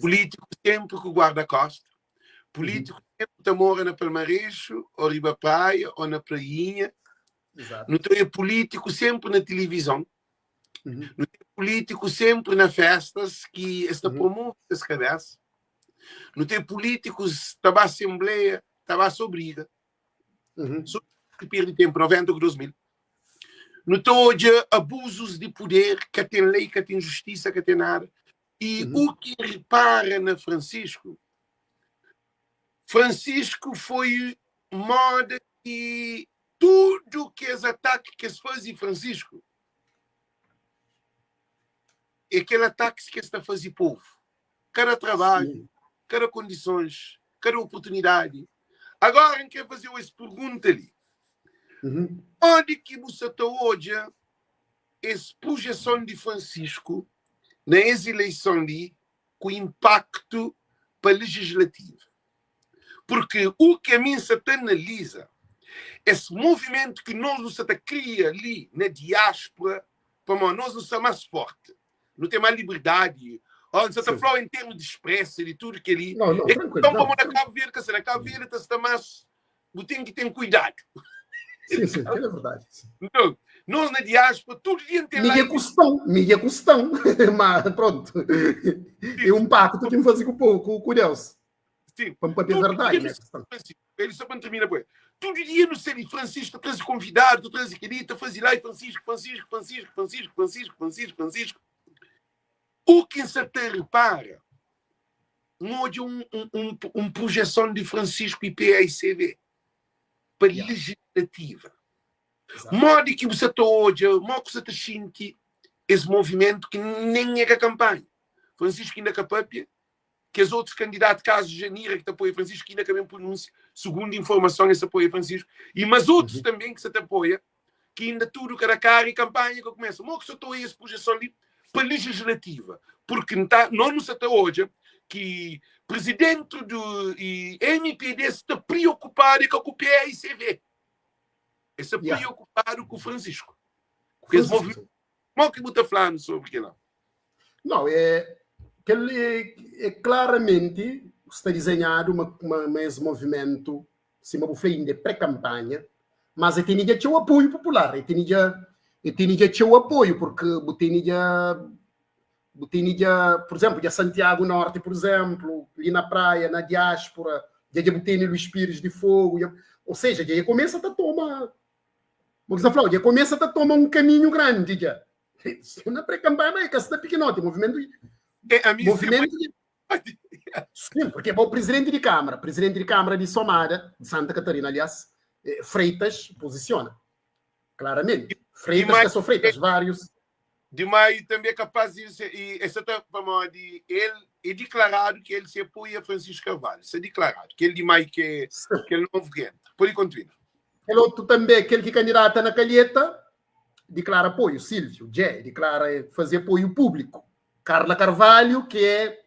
Político sempre ku guarda-costa, político sempre ta mora na Palmarexo, ou riba praia, ou na prainha. Exato. Nu ta odja político sempre na televisão. Nu tem político sempre na festas ki es ta promove ses cabeça. Nu tem políticos ta ba assembleia, ta ba só briga. Só ki perde tempo, 90 ku 2000. Nu ta odja abusos di poder, ka ten lei, ka ten justiça, ka ten nada. E o ki repara na Francisco, Francisco foi moda ki tudo kes ataki ki es faze Francisco é kel atakis ki es ta faze povo. Kada trabalho, kada kondisons, kada oportunidadi. Agora N kre faze-u es pergunta li. Modi ki bu sa ta odja es projeson di Francisco na es ileison li ku impaktu pa legislativa? Porque u ki ami N sa ta analiza, es movimentu ki nos nu sa ta kria li na diaspora, pamodi nos nu sta mas forti, nu ten mas liberdadi, ó, N sa ta fla-u en termus di expresa, di tudu kel-li, Não, não, é tranquilo, ki não. pamodi na Cabo Verde, ka sta na Cabo Verde ta sta mas, bu ten ki ten kuidadu. Sim, sim, kel é verdadi. Sim. Então, nós na diáspora, tudo dia tem Mídia live. custão, mídia custão, mas pronto. É um pacto que me fazer com o povo, com, com Deus. Sim. Para me Tudo verdade, dia né? no Francisco, ele só para terminar, pô. Todo dia no Seri Francisco traz convidado, traz querida, faz lá e Francisco, Francisco, Francisco, Francisco, Francisco, Francisco, Francisco. O que se te repara, não houve um projeção de Francisco e PAICV para legislativa. Modi ki bu sa ta odja, modi ki bu sa ta xinti es movimentu ki nen é ka kanpanha. Francisco inda ka papia, kes otus kandidatu, kazu Janira ki ta apoia Francisco, ki inda ka ben pronúnsia, sugundu informason es ta apoia Francisco, i mas otus tanben ki sa ta apoia, ki inda tudu ka da kara i kanpanha ka kumesa. Modi ki sa ta odja es projeson li pa legislativa? Purki N ta, nos nu sa ta odja ki presidenti du MPD sta preokupadu é ka ku PAICV. Es sta preokupadu ku Francisco. Ku Francisco. Mo ki bu ta fla-nu sobri kel-la? Não, é, kel, é, é claramente sta desenhadu ma, ma, ma es movimentu, sima bu fla inda é pré-kampanha, mas e tene dja txeu apoiu popular, e tene dja, e tene dja txeu apoiu, porque bu tene dja, bu tene dja, por exemplo, dja Santiago Norte, por exemplo, li na praia, na diáspora, dja dja bu tene Luís Pires de Fogo, dja, ou seja, dja e começa ta toma, mo ki sa flau, dja começa ta toma um caminho grande dja. Na pré-campanha, mas é ka sta pikinoti, movimento, É, a mim movimento de Sim, porque é o presidente de Câmara, presidente de Câmara de Somada, de Santa Catarina, aliás, Freitas posiciona, claramente. Freitas, que são Freitas, vários. De maio também é capaz de ser, e essa tá, de ele é declarado que ele se apoia a Francisco Carvalho, isso é declarado, que ele de maio que, que ele não entra. Pode continuar. Aquele outro também, aquele que candidata na Calheta, declara apoio, Silvio, Jé, declara fazer apoio público. Carla Carvalho, que é,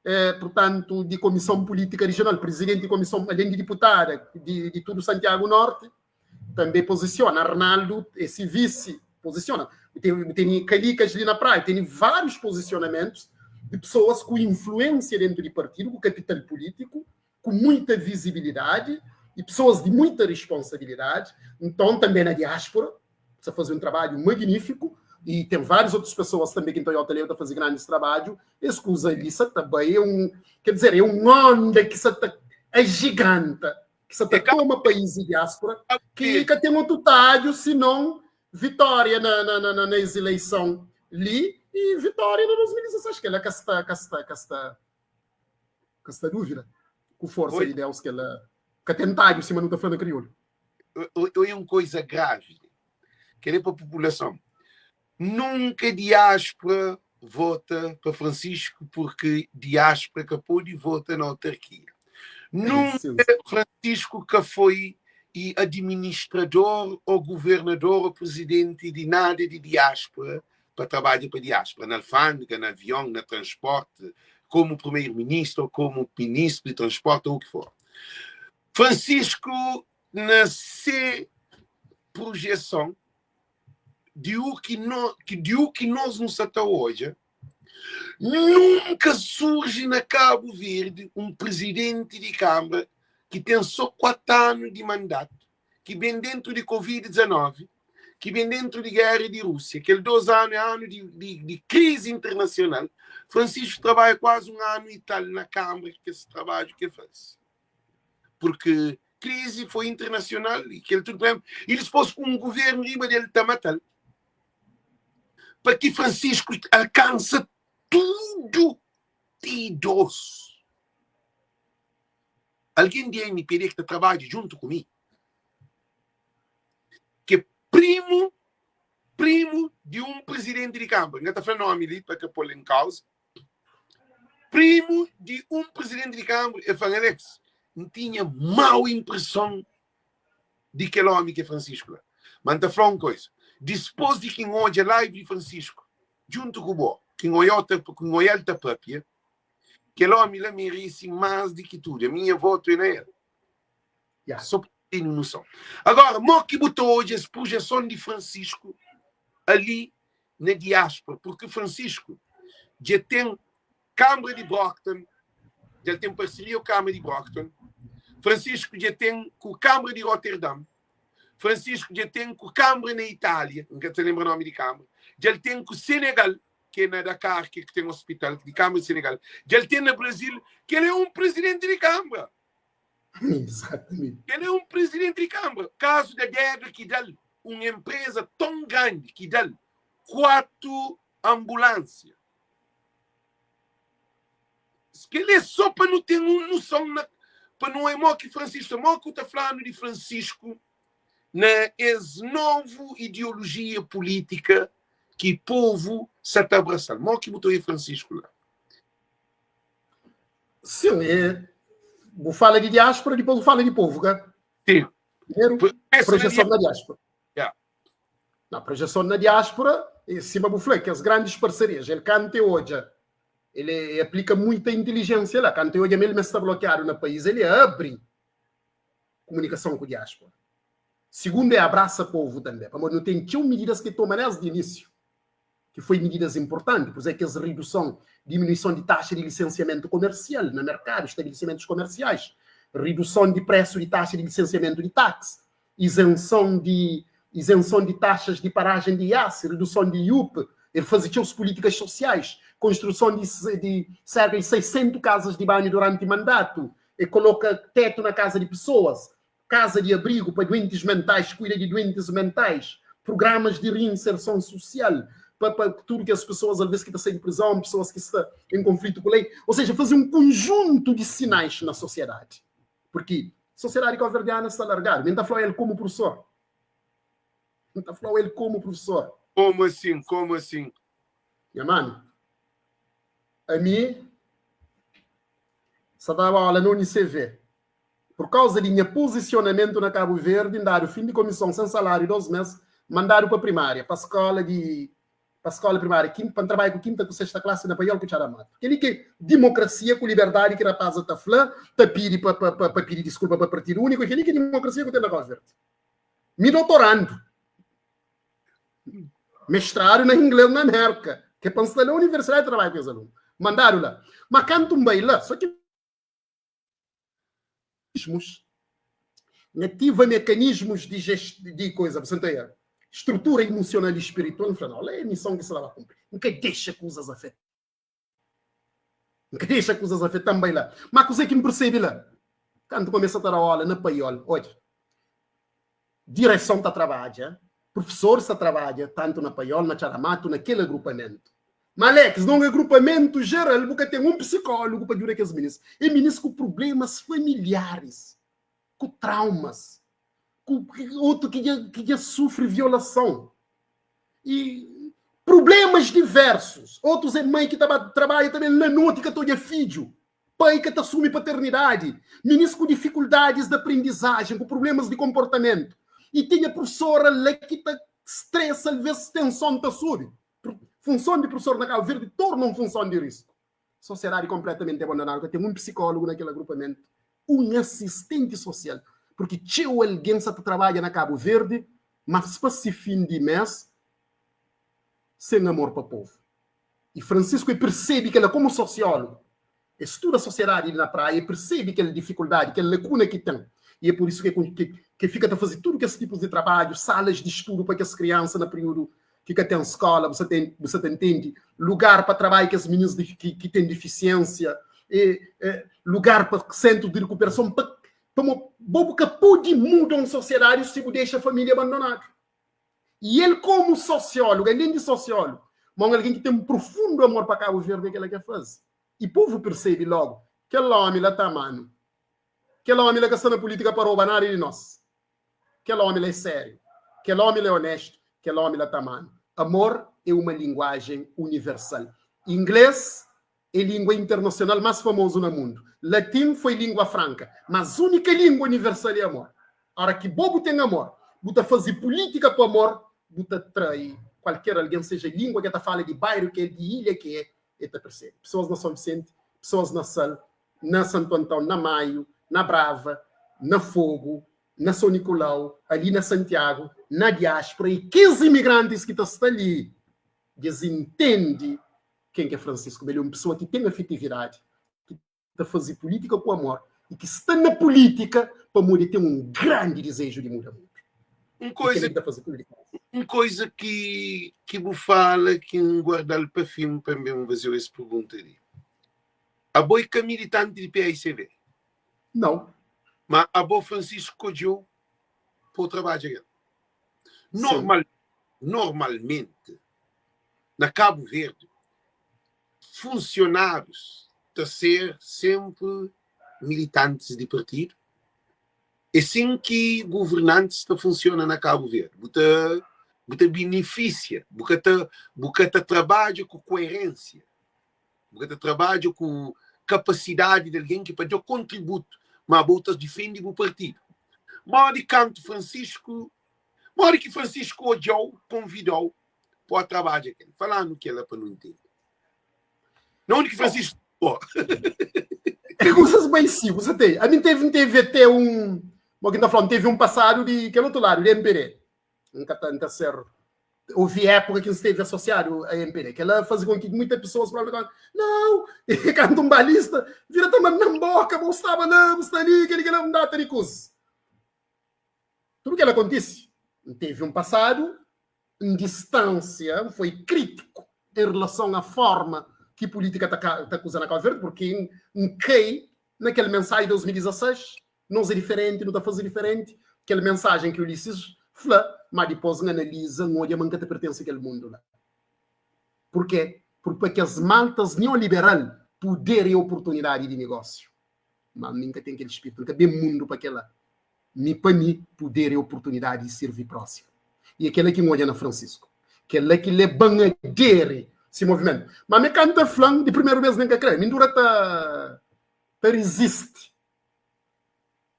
é, portanto, de Comissão Política Regional, presidente de comissão, além de deputada de, de tudo Santiago Norte, também posiciona. Arnaldo, esse vice, posiciona. Tem, tem Calicas ali na praia, tem vários posicionamentos de pessoas com influência dentro do partido, com capital político, com muita visibilidade e pessoas de muita responsabilidade. Então, também na diáspora, precisa fazer um trabalho magnífico e tem várias outras pessoas também que em Toyota Leo a fazer grandes trabalho. Escusa ali também é um, quer dizer, é um onda que está Agiganta ki sa ta toma país i diáspora ki ka ten otu tadju sinon vitória na na na na es ileison li i vitória na 2016. Kela ka sta ka sta ka sta ka sta dúvida ku forsa di Deus kela ka ten tadju sima nu ta fla na kriolu. Oi un koisa gravi kel é pa populason. Nunka diáspora vota pa Francisco porque diáspora ka pode vota na autarquia. Nunka Francisco ka foi e administrador ou governador ou presidente de nada de diáspora pa trabadja pa diáspora, na alfândega, na avion, na transporte, como primeiro-ministro ou como ministro de transporte ou o que for. Francisco na se projeção di u ki no, di u ki nos nu sa ta odja, nunka surji na Kabu Verdi un prizidenti di Kanbra ki ten so 4 anu di mandatu, ki ben dentu di Covid 19, ki ben dentu di géra di Rúsia, kel 2 anu é anu di, di, di krizi internasional. Francisco trabadja kuazi un anu i tal na Kanbra, kes trabadju ki el faze. Porque krizi foi internasional i kel tudu problema. I dispôs un guvernu riba del ta matal. Pa ki Francisco alkansa tudu T2. Algen di MPD ki ta trabadja djuntu ku mi, ki é primu primu di un prizidenti di Kanbra, N ka ta fla nomi li pa ka pô-l en kauza, primu di un prizidenti di Kanbra, el fla-m, Alex, N tinha mau inpreson di kel ómi ki é Francisco la. Ma N ta fla un koisa, dispôs di ki N odja live di Francisco djuntu ku bo, ki N oiá-l ta pâpia, Kel ómi la merese más di ki tudu. Ami nha votu é na el. Ya. Só pa tene noson. Agora, mo ki bu ta odja es projeson di Francisco ali na diáspora? Porque Francisco dja ten Câmara di Brockton, dja el ten parceria ku Câmara di Brockton, Francisco dja ten ku Câmara di Rotterdam, Francisco dja ten ku Câmara na Itália, N ka ta lenbra nomi di Câmara, dja el ten ku Senegal, ki é na Dakar, ki ten hospital di Câmara di Senegal, dja el ten na Brasil, ki el é un presidenti di Câmara. Exatamente. El é un presidenti di Câmara. Kazu da dega ki da-l un empresa ton grandi ki da-l 4 ambulânsia. Kel é só pa nu ten un noson na, pa nu é mo ki Francisco, mo ki u ta flanu di Francisco na es novu ideologia polítika ki povu sa ta abrasa-l. Mo ki bu ta oia Francisco la? Sim, é, bu fala di diáspora, dipôs bu fala di povu, ka? Sim. Primeiro, projeção na diáspora. Yeah. Na projeção na diáspora, em cima bu fla que as grandes parcerias, ele canta e odja, ele aplica muita inteligência lá, canta e odja mesmo está bloqueado no país, ele abre comunicação com diáspora. Segundo é abraça povo também, pamodi nu ten txeu medidas ki toma desde início, ki foi medidas importante, por exemplo, kes redução, diminuição de taxa de licenciamento comercial na mercado, estabelecimentos comerciais, redução de preço de taxa de licenciamento de táxi, isenção de isenção de taxas de paragem de IAS, redução de IUP, ele fazia txeu políticas sociais, construção de, de cerca de 600 casas de banho durante mandato, e coloca teto na casa de pessoas, casa de abrigo para doentes mentais, cuida de doentes mentais, programas de reinserção social, para, para tudo que as pessoas, às vezes, que estão de prisão, pessoas que estão em conflito com a lei, ou seja, fazer um conjunto de sinais na sociedade. Porque a sociedade cabo-verdiana está largada. Nem está falando ele como professor. Nem está falando ele como professor. Como assim? Como assim? Minha mano, a mim, só dava aula no UNICV. Por causa de meu posicionamento na Cabo Verde, dado fim de comissão sem salário, 12 meses, mandaram para a primária, para a escola de para a escola primária, quinta, para trabalhar com quinta com sexta classe na Paiol com Tcharamato. Aquele que democracia com liberdade que rapaz está falando, tá pedi para pa, pa, pedir desculpa para partido único, aquele que democracia que tem na Cabo Verde. Me doutorando. Mestrado na inglês na América, que é para estar na universidade trabalho com os alunos. Mandaram lá. Mas canto um lá, só que ativa mecanismos de, gest... de coisa, você tem estrutura emocional e espiritual, não fala, não, é a missão que se vai cumprir. Nunca deixa coisas afetar. Nunca deixa coisas afetar também lá. Mas coisa que me percebe lá. Kantu kumesa ta da ola na Paiol, odja, direson ta trabadja, profesoris ta trabadja, tantu na Paiol, na Txaramatu, na kel agrupamentu. Ma Alex, na un agrupamentu jeral, bu ka ten un psikólogu pa djuda kes minis. É minis ku prublémas familiaris, ku traumas, ku otu ki dja, ki dja sufri violason. I prublémas diversus. Otus é mai ki ta ba trabadja ta ben na noti ka ta odja fidju. Pai ka ta asumi paternidadi, minis ku difikuldadis di aprendizajen, ku prublémas di konportamentu. I tinha profesora la ki ta stresa, alvês tenson ta subi. Funson di profesor na Kabu Verdi torna un funson di risku. Sosiedadi konpletamenti abandonadu, ka ten un psikólogu na kel agrupamentu, un asistenti sosial, purki txeu algen sa ta trabadja na Kabu Verdi, mas pa si fin di mês, sen amor pa povu. I Francisco e persebi kela komu sosiólogu. E studa sosiedadi li na Praia, e persebi kel difikuldadi, kel lakuna ki ten. I e pur isu ki ke fika ta fazi tudu kes tipus di trabadju, salas di studu pa kes kriansa na periudu ki ka ten skola, bu sa ta bu sa ta ntende, lugar pa trabadja kes mininus di ki ki ten difisiensia, e lugar pa sentrus di rikuperason pa pamo bo bu ka pudi muda un sosiedadi si bu dexa familia abandonadu. I el komu sosiólogu, alén di sosiólogu, ma un algen ki ten un profundu amor pa Kabu Verdi é kela ki el faze. I povu persebe logu, kel ómi la ta ama-nu. Kel ómi la ka sta na pulítika pa roba nada di nos. Kel ómi la é sériu. Kel ómi la é onéstu. Kel ómi la ta ama-nu. Amor é uma linguajen universal. Inglês é língua internasional más famozu na mundu. Latin foi língua franka, mas únika língua universal é amor. Ora ki bo bu ten amor, bu ta faze pulítika pa amor, bu ta trai kualker algen, seja língua ki el ta fala, di bairu ki é, di ilha ki é, el ta persebe. Pesoas na Son Visenti, pesoas na Sal, na Santu Antão, na Maio, na Brava, na Fogu, na Son Nikulau, ali na Santiagu, na diáspora i kes imigrantis ki ta sta li, dja es intende Ken ki é Francisco Belo? É un pesoa ki ten afetividadi, ki ta faze pulítika ku amor i ki sta na pulítika pamodi el ten un grandi dizeju di muda mundu. Un É kel-li koisa, ki ta faze pulítika. un koisa ki ki bu fala ki N guarda-l pa fin pa N ben faze-u es pergunta li. Abo é ka militanti di paicv? Nau. Ma abo Francisco kodje-u pa u trabadja ku el. Sin. Normal, normalmenti, na Kabu Verdi, funsionárius ta ser senpri militantis di partidu. É sin ki guvernantis ta funsiona na Kabu Verdi. Bu ta bu ta benefisia, bu ka ta bu ka ta trabadja ku koerensia, bu ka ta trabadja ku kapasidadi di algen ki pa da kontributu, ma bo ta difende bu partidu. Modi kantu Francisco, modi ki Francisco odja-u, konvida-u pode trabadja kel. Fala-nu kela pa nu ntende. Na undi ki Francisco pô? É coisas bem simples, até. A mim teve, teve até um, bom, quem tá falando, teve um passado de aquele outro lado, de MPD. Nunca tanta ser. Houve época que esteve associado a MPD, que ela fazia com que muitas pessoas falavam, não, e canta um balista, vira também na boca, bom estava lá, está ali, aquele que não dá, de coisa. Tudo que ela acontece, teve um passado N distância, N foi crítico em relação à forma que política ta, ta kuza na Cabo Verde, porque N cai naquele mensagem de 2016, nós é diferente, nu ta faze diferente, aquele mensagem que Ulisses fla, mas depois N analisa, N odja ma N ka ta pertence àquele mundo lá. Porquê? Porque pa kes maltas neoliberal, poder é oportunidade de negócio. Mas mi N ka ten kel spiritu, N ka ben mundu pa kela. Mi pa mi, puder é oportunidadi di sirvi prósimu. I é kela ki N odja na Francisco. Kela ki leba-m aderi si movimentu. Ma mi ka N ta fla-m di primeru bes nen ka kre. Mi N dura ta ta rizisti.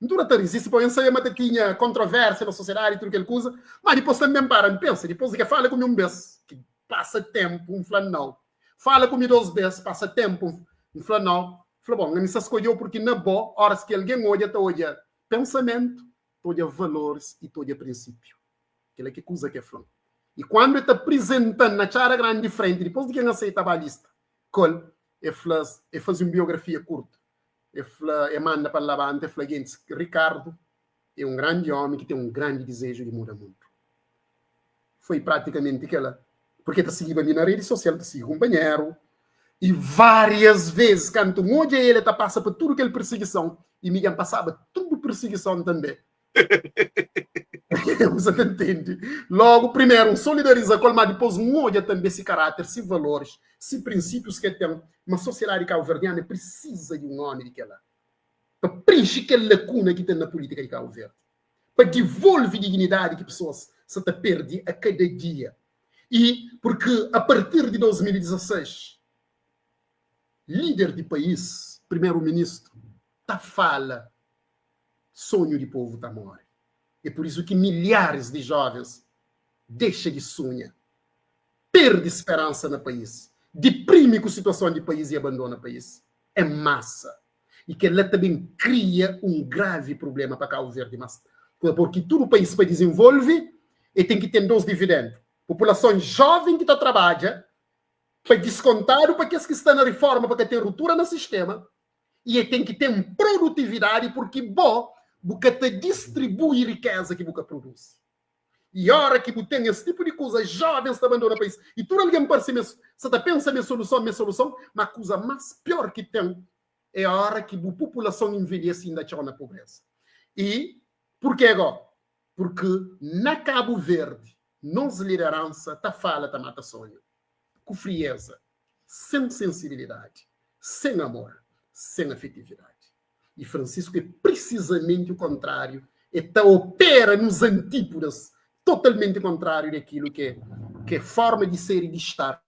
N dura ta rizisti pabia N sabia ma ta tinha kontrovérsia na sosiedadi i tudu kel kuza. Ma dipôs tanbe N para N pensa. Dipôs di ke fala ku mi un bes, ki pasa ténpu, N fla nau. Fala ku mi dos bes, pasa ténpu, N fla nau. Fla, Bon, N sta skodje-u purki na bo, óras ki algen odja, ta odja pensamentu, ta odja valoris i ta odja prinsípiu. Kel-la ki é kuza ki el fla-m. I kandu el ta prizenta-m na Txada Grandi di frenti, dipôs di ki N aseita ba lista ku el, el fla-s, el faze un biografia kurtu. El fla, el manda pa N labanta, el fla gentis, Ricardo é un grandi ómi ki ten un grandi dizeju di muda mundu. Foi pratikamenti kel-la. Purki el ta sigiba mi na redi sosial, ta sigi kunpanheru. I várias vezes, kantu N odja el, el ta pasa pa tudu kel pirsigison. I mi dja N pasaba tudu pirsigison tanbê. Bu ta ntende? Lógu, primeru N solidariza ku el, má dipôs N odja tanbê se karáter, se valoris, se prinsípius ki el ten. Ma sosiedadi kauverdianu prisiza di un ómi di kel-la pa prenxe kel lakuna ki ten na pulítika di Kabu Verdi, pa divolve dignidadi ki pesoas sa ta perde a kada dia. I purki a partir di 2016, líder di país, primeru-ministru, ta fala sonhu di povu ta móre. É pur isu ki milharis di jóvens dexa di sunha, perde speransa na país, diprimi ku situason di país i abandona país. É masa. I kel-la ta ben kria un gravi prubléma pa Kabu Verdi. Mas, porki tudu país pa dizenvolve, e ten ki ten dos dividendu, populason jóven ki ta trabadja pa diskontadu pa kes ki sta na riforma pa ka ten rutura na sistema, i e ten ki ten produtividadi purki bo bu ka ta distribui rikeza ki bu ka produzi. I ora ki bu ten es tipu di kuza, jovens ta bandona pais i tudu algen parse ma es sa ta pensa ma es soluson, ma es soluson, ma kuza mas pior ki ten e ora ki bu populason envelhese inda txeu na pobreza. I purke go? Purki na Kabu Verdi nos lideransa ta fala ta mata sonhu ku frieza, sen sensibilidadi, sen amor, sen afetividadi. I Francisco é precisamente o contrário, é ta opera nos antípodas, totalmente contrário daquilo que é, que é forma de ser e de estar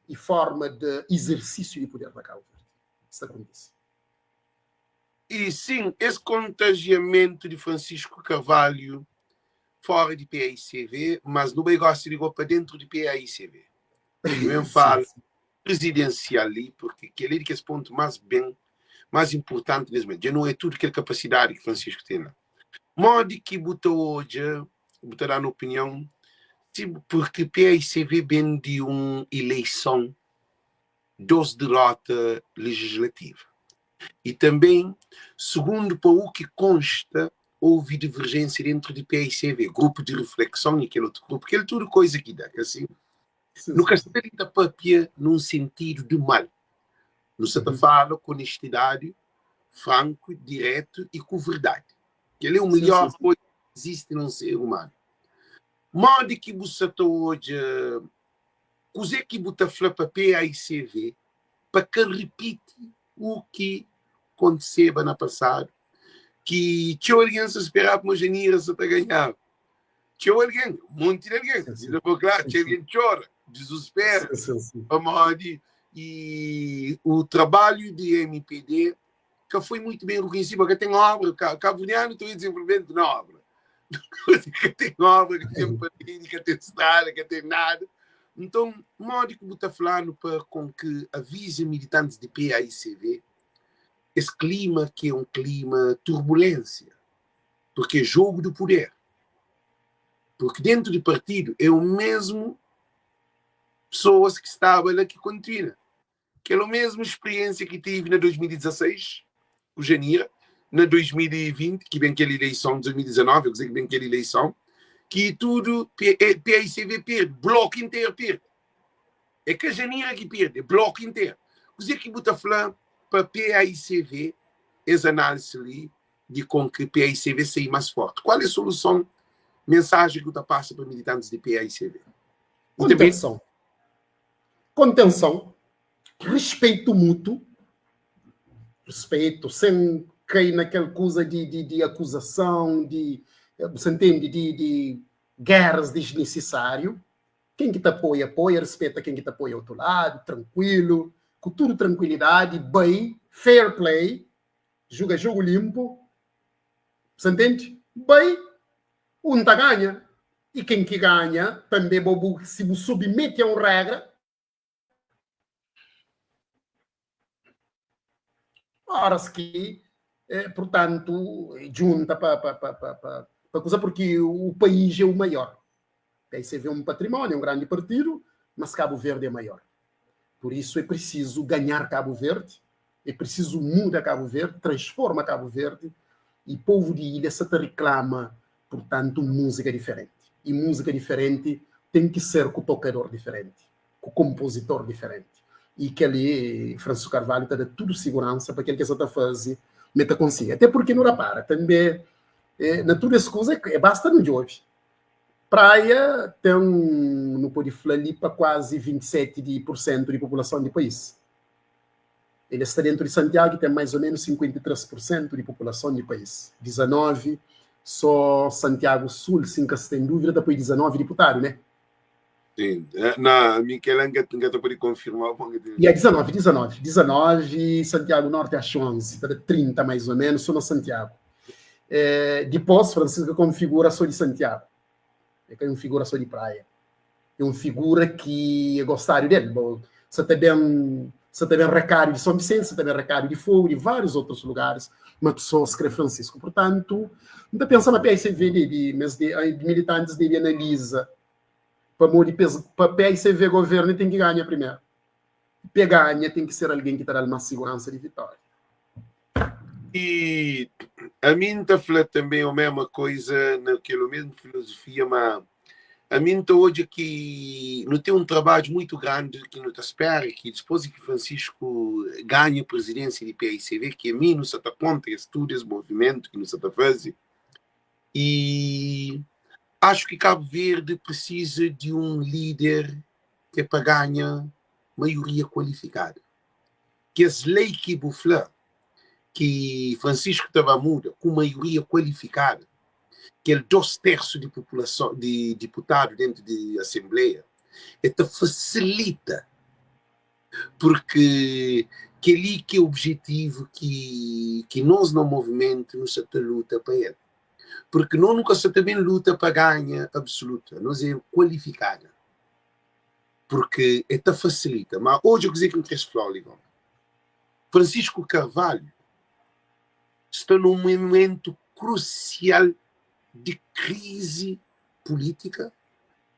e forma de exercício de poder na Cabo Verde. Isso acontece. E sim, esse contagiamento de Francisco Carvalho fora de PAICV, mas no bem gosta de para dentro de PAICV. Eu falo presidencial ali, porque aquele é que esse ponto mais bem, mais importante nesse momento. Já não é tudo aquela capacidade que Francisco tem lá. Modo que botou hoje, botou dar na opinião, porque PAICV vem de uma eleição, dos derrota legislativa. E também, segundo para o que consta, houve divergência dentro de PICV, grupo de reflexão e aquele outro grupo, aquele tudo coisa que dá, que assim, no Castelo da Papia, num sentido de mal. No se uhum. fala com honestidade, franco, direto e com verdade. Que ele é o melhor sim, sim. coisa que existe num ser humano. Modo que você está hoje, coisa que você fala para PAICV, para que repite o que aconteceu na passado, que tinha alguém se esperar para uma janeira se tá ganhar. Tinha alguém, um monte de alguém. Sim, sim. Claro, tinha alguém que chora, desespera. Sim, E o trabalho de MPD que foi muito bem reconhecido, porque tem obra, cabo-verdiano tem desenvolvimento na obra. Que tem obra, que tem parede, que tem estrada, que tem nada. Então, modo que você está falando para com que avise militantes de PAICV esse clima que é um clima turbulência, porque é jogo do poder. Porque dentro do partido é o mesmo pessoas que estavam lá que continuam. Aquela mesma experiência que tive na 2016, o Janira, na 2020, que vem aquela eleição, 2019, eu dizer que vem aquela eleição, que tudo, PICV perde, bloco inteiro perde. É que a Janira que perde, é bloco inteiro. O que que falando para PAICV, essa análise ali, de com que PAICV sair mais forte. Qual é a solução, mensagem que você passa para militantes de PAICV? Contenção. Contenção, respeito mútuo, respeito, sem cair naquela coisa de, de, de acusação, de, você entende, de, de guerras desnecessário. Quem que te apoia, apoia, respeita quem que te apoia ao outro lado, tranquilo, com tudo tranquilidade, bem, fair play, joga jogo limpo, você entende? Bem, um tá ganha. E quem que ganha, também bobo, se você submete a uma regra, horas que, portanto, junta para pa, pa, pa, pa, pa coisa, porque o país é o maior. Aí você vê um patrimônio, um grande partido, mas Cabo Verde é maior. Por isso é preciso ganhar Cabo Verde, é preciso mudar Cabo Verde, transforma Cabo Verde, e povo de ilha se te reclama, portanto, música diferente. E música diferente tem que ser com o tocador diferente, com o compositor diferente. E que ali, Francisco Carvalho está dando tudo segurança para aquilo que você está fazendo. Ma el ta konsigi. Até porque nu rapara tanbe na tudu es kuza é basta nu djobe. Praia ten, nu pode fla li pa kuazi 27 di pursentu di populason di país. El sta dentu di Santiagu ki ten mais o menus 53 pursentu di populason di país. 19 so Santiagu Sul, si N ka sta en dúvida, ta poi 19 diputadu, ne? Sim, na mi kel-la N ka ta pode konfirma. Ya, 19, 19. 19, Santiagu Norti axu 11, ta da 30 mais o menus so na Santiagu. Dipos, Francisco ka un figura so di Santiagu, e ka un figura so di Praia. É un figura ki é gostadu del. Bo sa ta ben, sa ta ben rekadu di São Vicente, sa ta ben rekadu di Fogo, di várius otrus lugaris, ma pesoas kre Francisco. Purtantu, N ta pensa ma PICV debe, mes de, militantis debe analiza pamodi pes, pa PICV governa ten ki ganha primeru. Pe ganha ten ki ser algen ki ta da-l más siguransa di vitória. E ami N ta fla tanbe o mesma koiza na kel o mesmu filozofia, ma ami N ta odja ki nu ten un trabadju muitu grandi ki nu ta spera ki dispos di ki Francisco ganha prizidensia di PICV, ki ami nu sa ta kontra es tudu es movimentu ki nu sa ta faze, e axu ki Kabu Verdi prisiza di un lider ki é pa ganha maioria kualifikada. Kes lei ki bu fla ki Francisco ta ba muda ku maioria kualifikada, kel dos tersu di populason di diputadu dentu di asenbleia, e ta fasilita purki keli ki é objetivu ki ki nos na movimentu nu sa ta luta pa el. Purki no nu ka sa ta ben luta pa ganha absoluta, nos é kualifikada. Purki e ta fasilita. Ma odja kuzê ki N kre fla-u li gosi. Francisco Carvalho sta nun mumentu krusial di krizi pulítika,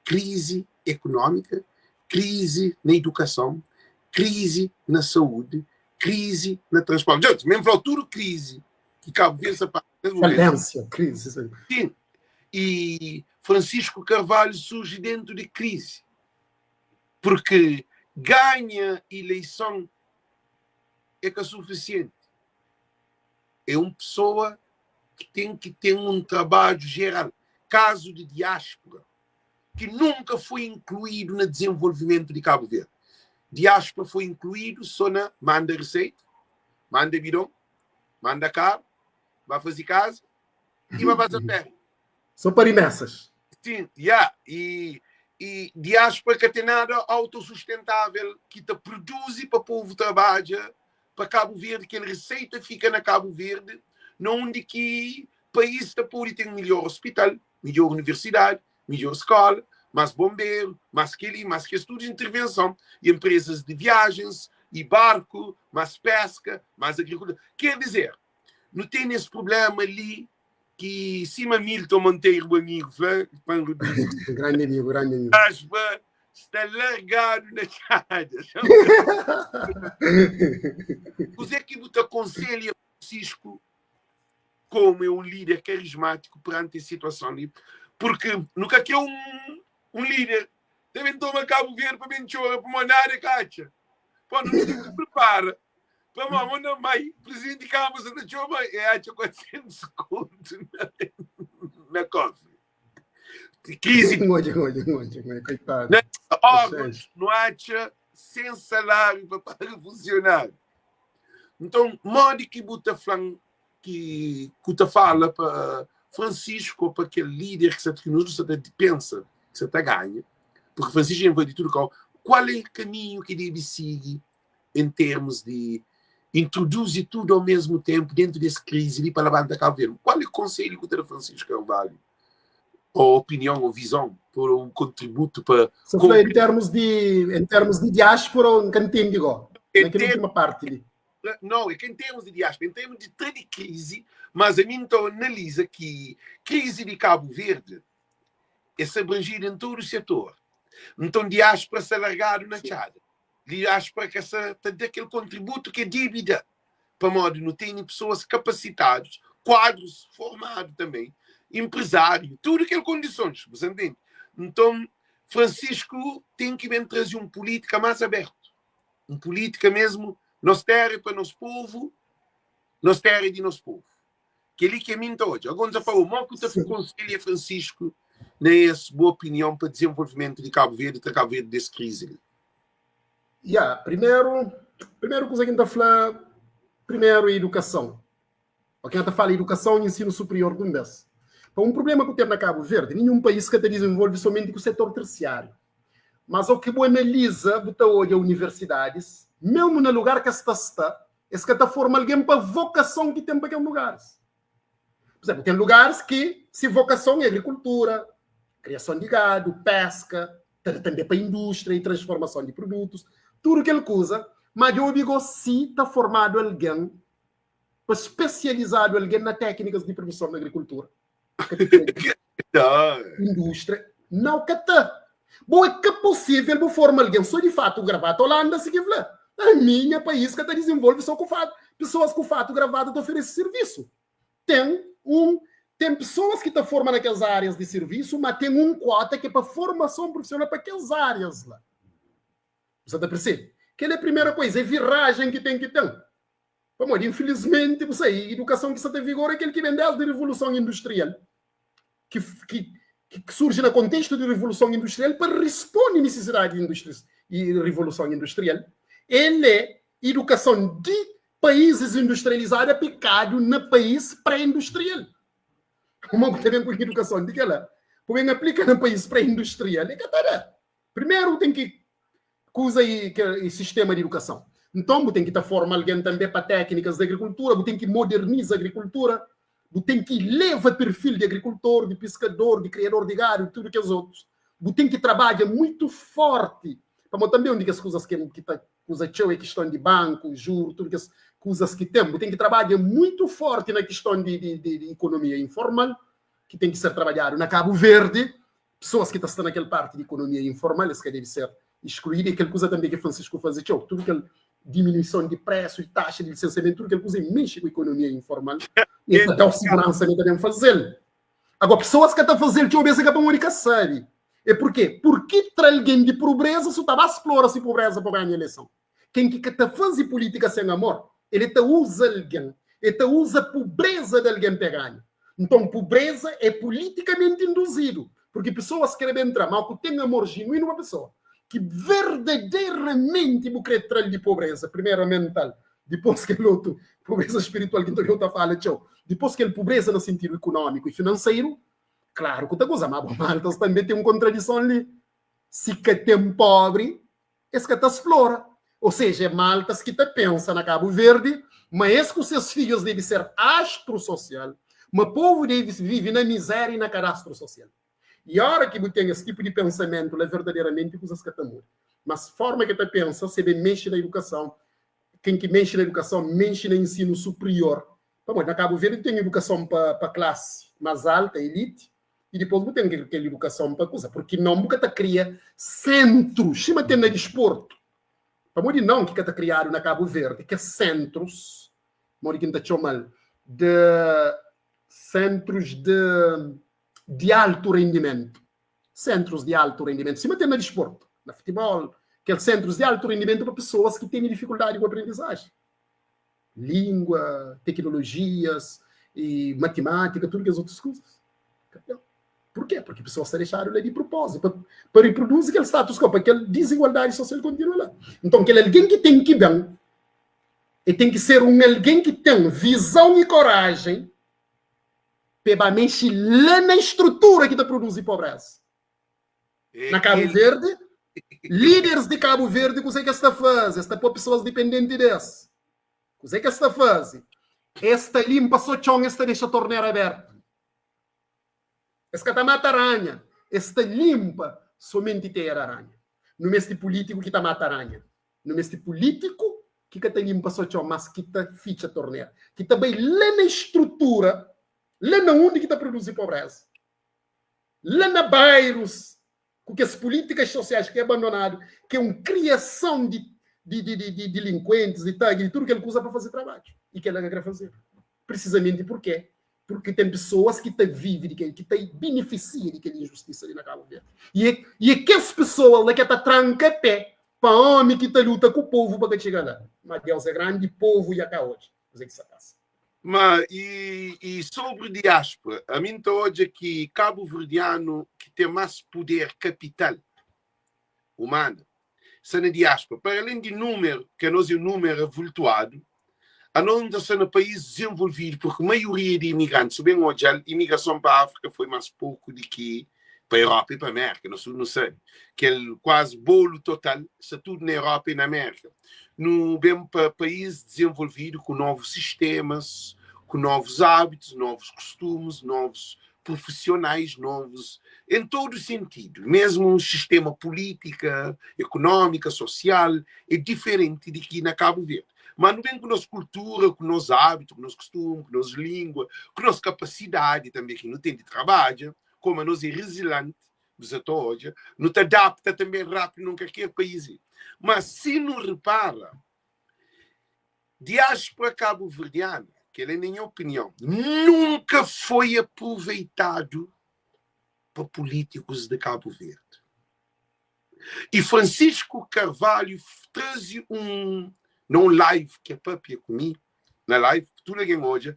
krizi ekunómika, krizi na idukason, krizi na saúdi, krizi na transporti. Dja, mi N fla-u tudu krizi ki Kabu Verdi sta pasa nes mumentu. Falênsia, krizi. Sim. E Francisco Carvalho surji dentu di krizi, purki ganha ileison é ka sufisienti. É un pesoa ki ten ki ten un trabadju jeral. Kazu di diáspora, ki nunka foi inkluídu na dizenvolvimentu di Kabu Verdi. Diáspora foi inkluídu so na manda riseita, manda bidon, manda karu, ba faze kaza i ba baza féria. So pa rimesas. Sim, ya. E, e diáspora ka ten nada autosustentável ki ta produzi pa povu trabadja pa Kabu Verdi, kel riseita fika na Kabu Verdi, na undi ki país ta pode ten midjor ospital, midjor universidadi, midjor skola, más bonberu, más kel-li, más kes tudu intervenson, e enprezas di viajens, e barku, más peska, más agrikultura. Ker dizer, nu ten es prublema li ki sima Milton Monteiro, bu amigu, fla, pa N reduzi. Grandi amigu, grandi amigu. Aspa sta largadu na txada. Kuzê ki bu ta konselha Francisco komu é un líder karismátiku peranti es situason li? Purki nu ka kre un, un líder ta ben toma Kabu Verdi pa ben txora pamodi nada e ka atxa. Pô, nu ten ki pripara Pamodi mo na mai, presidenti di Câmara sa ta txoma e atxa 400 kontu na, na kofri. Krizi Ngodja, ngodja, ngodja, ngodja, koitadu. na órgãos nu atxa sen saláriu pa paga funsionáriu. Nton, modi ki bu ta fla-m ki ku ta fala pa Francisco ou pa kel líder ki sa ki nos sa ta pensa ki sa ta ganha, porque Francisco invadi tudu kau, kual é kaminhu ki debe sigi em termos de introduzi tudo ao mesmo tempo dentro desse crise li pa labanta Cabo Verde? Qual é o conselho que o ta Francisco Carvalho? Ou opinião, ou visão, por um contributo para... Você falou em termos de, em termos de diáspora, eu nunca entendi igual. Naquela última parte ali. Não, é que em termos de diáspora, em termos de de crise, mas a mim então analisa que crise de Cabo Verde é se abrangida em todo o setor. Então diáspora se alargado na tchada. Diáspora ka sa ta da kel kontributu ki é debe da, pamodi nu tene pesoas kapasitadus, kuadrus formadu tanbe, enprezáriu, tudu kel kondisons, bu sa ntende? Nton, Francisco ten ki ben traze un pulítika más abértu, un pulítika mésmu, nos téra é pa nos povu. Nos téra é di nos povu. Kel-li ki ami N ta odja. Ago N ta fla-u, mo ku ta konselha Francisco na es bu opinion pa dizenvolvimentu di Kabu Verdi, tra Kabu Verdi des krizi li? Ya, primeru, primeru kuza ki N ta fla, primeru é idukason. O ki N ta fala idukason i ensinu superior dun bes. Pa un prublema ku ten na Kabu Verdi, ninhun país ka ta dizenvolve somenti ku setor tersiáriu. Mas o ki bu analiza, bu ta odja universidadis, mesmu na lugar ki es ta sta, Es ka ta forma algen pa vokason ki ten pa kel lugaris. Por exemplo, ten lugaris ki se vokason é agrikultura, kriason di gadu, peska, ta da tanbe pa indústria i transformason di produtus, tudu kel kuza, ma djobe go si ta formadu algen pa spesializadu algen na téknikas di produson na agrikultura. Ka ta ten indústria. Nau, ka ta. Bo é ka posível bu forma algen só di fatu gravata Holanda si ki fla. Ami nha país ka ta dizenvolve só ku fatu pesoas ku fatu gravata ta oferese sirvisu. Ten un ten pesoas ki ta forma na kes árias di sirvisu, ma ten un kuota ki é pa formason profissional pa kes árias la. Bu sa ta persebe? Kel é primeira koisa, é virajen ki ten ki ten. Pamodi, infilismenti, bu sabe, idukason ki sta ta vigor é kel ki ben desdi Rivoluson Industrial, ki, ki, ki surji na kontestu di Rivoluson Industrial pa risponde nisisidadi di industria i Rivoluson Industrial. El é idukason di paízis industrializadu aplikadu na país pré-industrial. Kuma ku ta ben ku idukason di kela? Bu ben aplika na país pré-industrial, e ka ta da. Primeru bu ten ki kuza i ke sistema di edukason. Nton bu ten ki ta forma algen tanbe pa teknikas di agrikultura, bu ten ki moderniza agrikultura, bu ten ki leva perfil di agrikultor, di piskador, di kriador di gadu, di tudu kes otus. Bu ten ki trabadja muitu forti, pamodi tanbe un di kes kuzas ke ki ta kuza txeu é kiston di banku, juru, tudu kes kuzas ki ten. Bu ten ki trabadja muitu forti na kiston di di di ikonomia informal, ki ten ki ser trabadjadu na Kabu Verdi. Pesoas ki ta sta na kel parti di ikonomia informal, es ka debe ser iskluídu. E kel kuza tanbe ki Francisco faze txeu, tudu kel diminuison di presu i taxa di lisensiamentu, tudu kel kuza e mexe ku ikonomia informal, e ta da-u siguransa ma e ta ben faze-l. Agora, pesoas ka ta faze-l txeu bes é ka pamodi ka sabe. É purke? Purki tra algen di prubreza su ta ba splora si pobreza pa ganha eleison. Ken ki ka ta faze pulítika sen amor, el ta uza algen, el ta uza pubreza di algen pa ganha. Nton, pubreza é pulitikamenti induzidu, purki pesoas kre ben tra, má ku ten amor jinuínu pa pesoa, ki verdaderamenti bu kre tra-l di pobreza, primeru a mental, dipôs kel otu, pobreza spiritual ki N ta obi ta fala txeu, dipôs kel pobreza na sintidu ikunómiku i finanseru, klaru ku ta goza, má bo maltas tanbe ten un kontradison li, si ka ten pobri, es ka ta splora. Ou seja, é maltas ki ta pensa na Kabu Verdi ma es ku ses fidjus debe ser astru sosial, ma povu debe vive na mizéria i na kadastru sosial. I ora ki bu ten es tipu di pensamentu la, verdaderamenti kuzas ka ta muda. Mas forma ke ta pensa, se ben mexe na idukason, ken ki mexe na idukason, mexe na ensinu superior. Pamodi na Kabu Verdi ten idukason pa pa klasi mas alta, elite, i dipôs bu ten kel idukason pa kuza. Purki non bu ka ta kria sentrus, sima ten na disportu? Pamodi non ki ka ta kriadu na Kabu Verdi kes sentrus, modi ki N ta txoma-l, de sentrus de di altu rendimentu? Sentrus di altu rendimentu, sima ten na disportu, na futibol, kel sentrus di altu rendimentu pa pesoas ki tene difikuldadi ku aprendizaji. Língua, teknolojias, e matimátika, tudu kes otus kuzas. Purkê? Porque pesoas ta dexadu la di propózitu, pa, pa riproduzi kel status quo, pa kel dizigualdadi sosial kontinua la. Nton, kel algen ki ten ki ben, e ten ki ser un algen ki ten vizon i korajen pa e ba mexe la na estrutura ki ta produzi pobreza. Na Kabu Verdi, líderes di Kabu Verdi, kuzê ki es ta faze? Es ta pô pesoas dipendenti di es. Kuzê ki es ta faze? Es ta linpa sô txon, es ta dexa tornera abertu. Es ka ta mata aranha, es ta linpa somenti teia di aranha. Nu meste pulítiku ki ta mata aranha. Nu meste pulítiku ki ka ta linpa sô txon, mas ki ta fitxa tornera, ki ta bai la na estrutura, la na undi ki ta produzi pobreza. La na bairus ku kes pulítikas sosiais ki é abandonadu, ki é un kriason di di di di di dilinkuentis, di tagi, di tudu kel kuza pa faze trabadju. I kel-la ka kre fazedu. Prisizamenti purkê? Purki ten pesoas ki ta vive di kel, ki ta benefisia di kel injustisa li na Kabu Verdi. I é i é kes pesoas la ke ta tranka pé pa omi ki ta luta ku povu pa ka txiga la. Ma Deus é grandi, povu ya ka odja kuzê ki sa pasa. Ma i, i sobri diáspora, ami N ta odja ki kabuverdianu ki ten más puder kapital umana sta na diáspora. Para alén di númeru, ki anos é númeru avultuadu, anos nu ta sta na país dizenvolvidu, purki maioria di imigrantis, si bu ben odja-l, imigrason pa Áfrika foi más poku di ki pa Europa i pa Amérika. Nos tudu nu sabe kel kuazi bolu total sta tudu na Europa i na Amérika. Nu ben pa país dizenvolvidu ku novus sistemas, ku novus hábitus, novus kustumus, novus profissionais, novus em todo sentido. Mesmu sistema polítika, ekonómika, sosial é diferenti di ki na Kabu Verdi. Mas nu ben ku nos kultura, ku nos hábitu, ku nos kustumu, ku nos língua, ku nos kapasidadi tanbe ki nu ten di trabadja, komu anos é rezilante, bu sa ta odja, nu ta adapta tanbe rápidu nun kalker país. Mas si nu repara, diáspora kabuverdiana, kel é na nha opinion, nunka foi aproveitadu pa polítikus di Kabu Verdi. E Francisco Carvalho traze un na un live ki el papia ku mi, na live, tudu algen odja,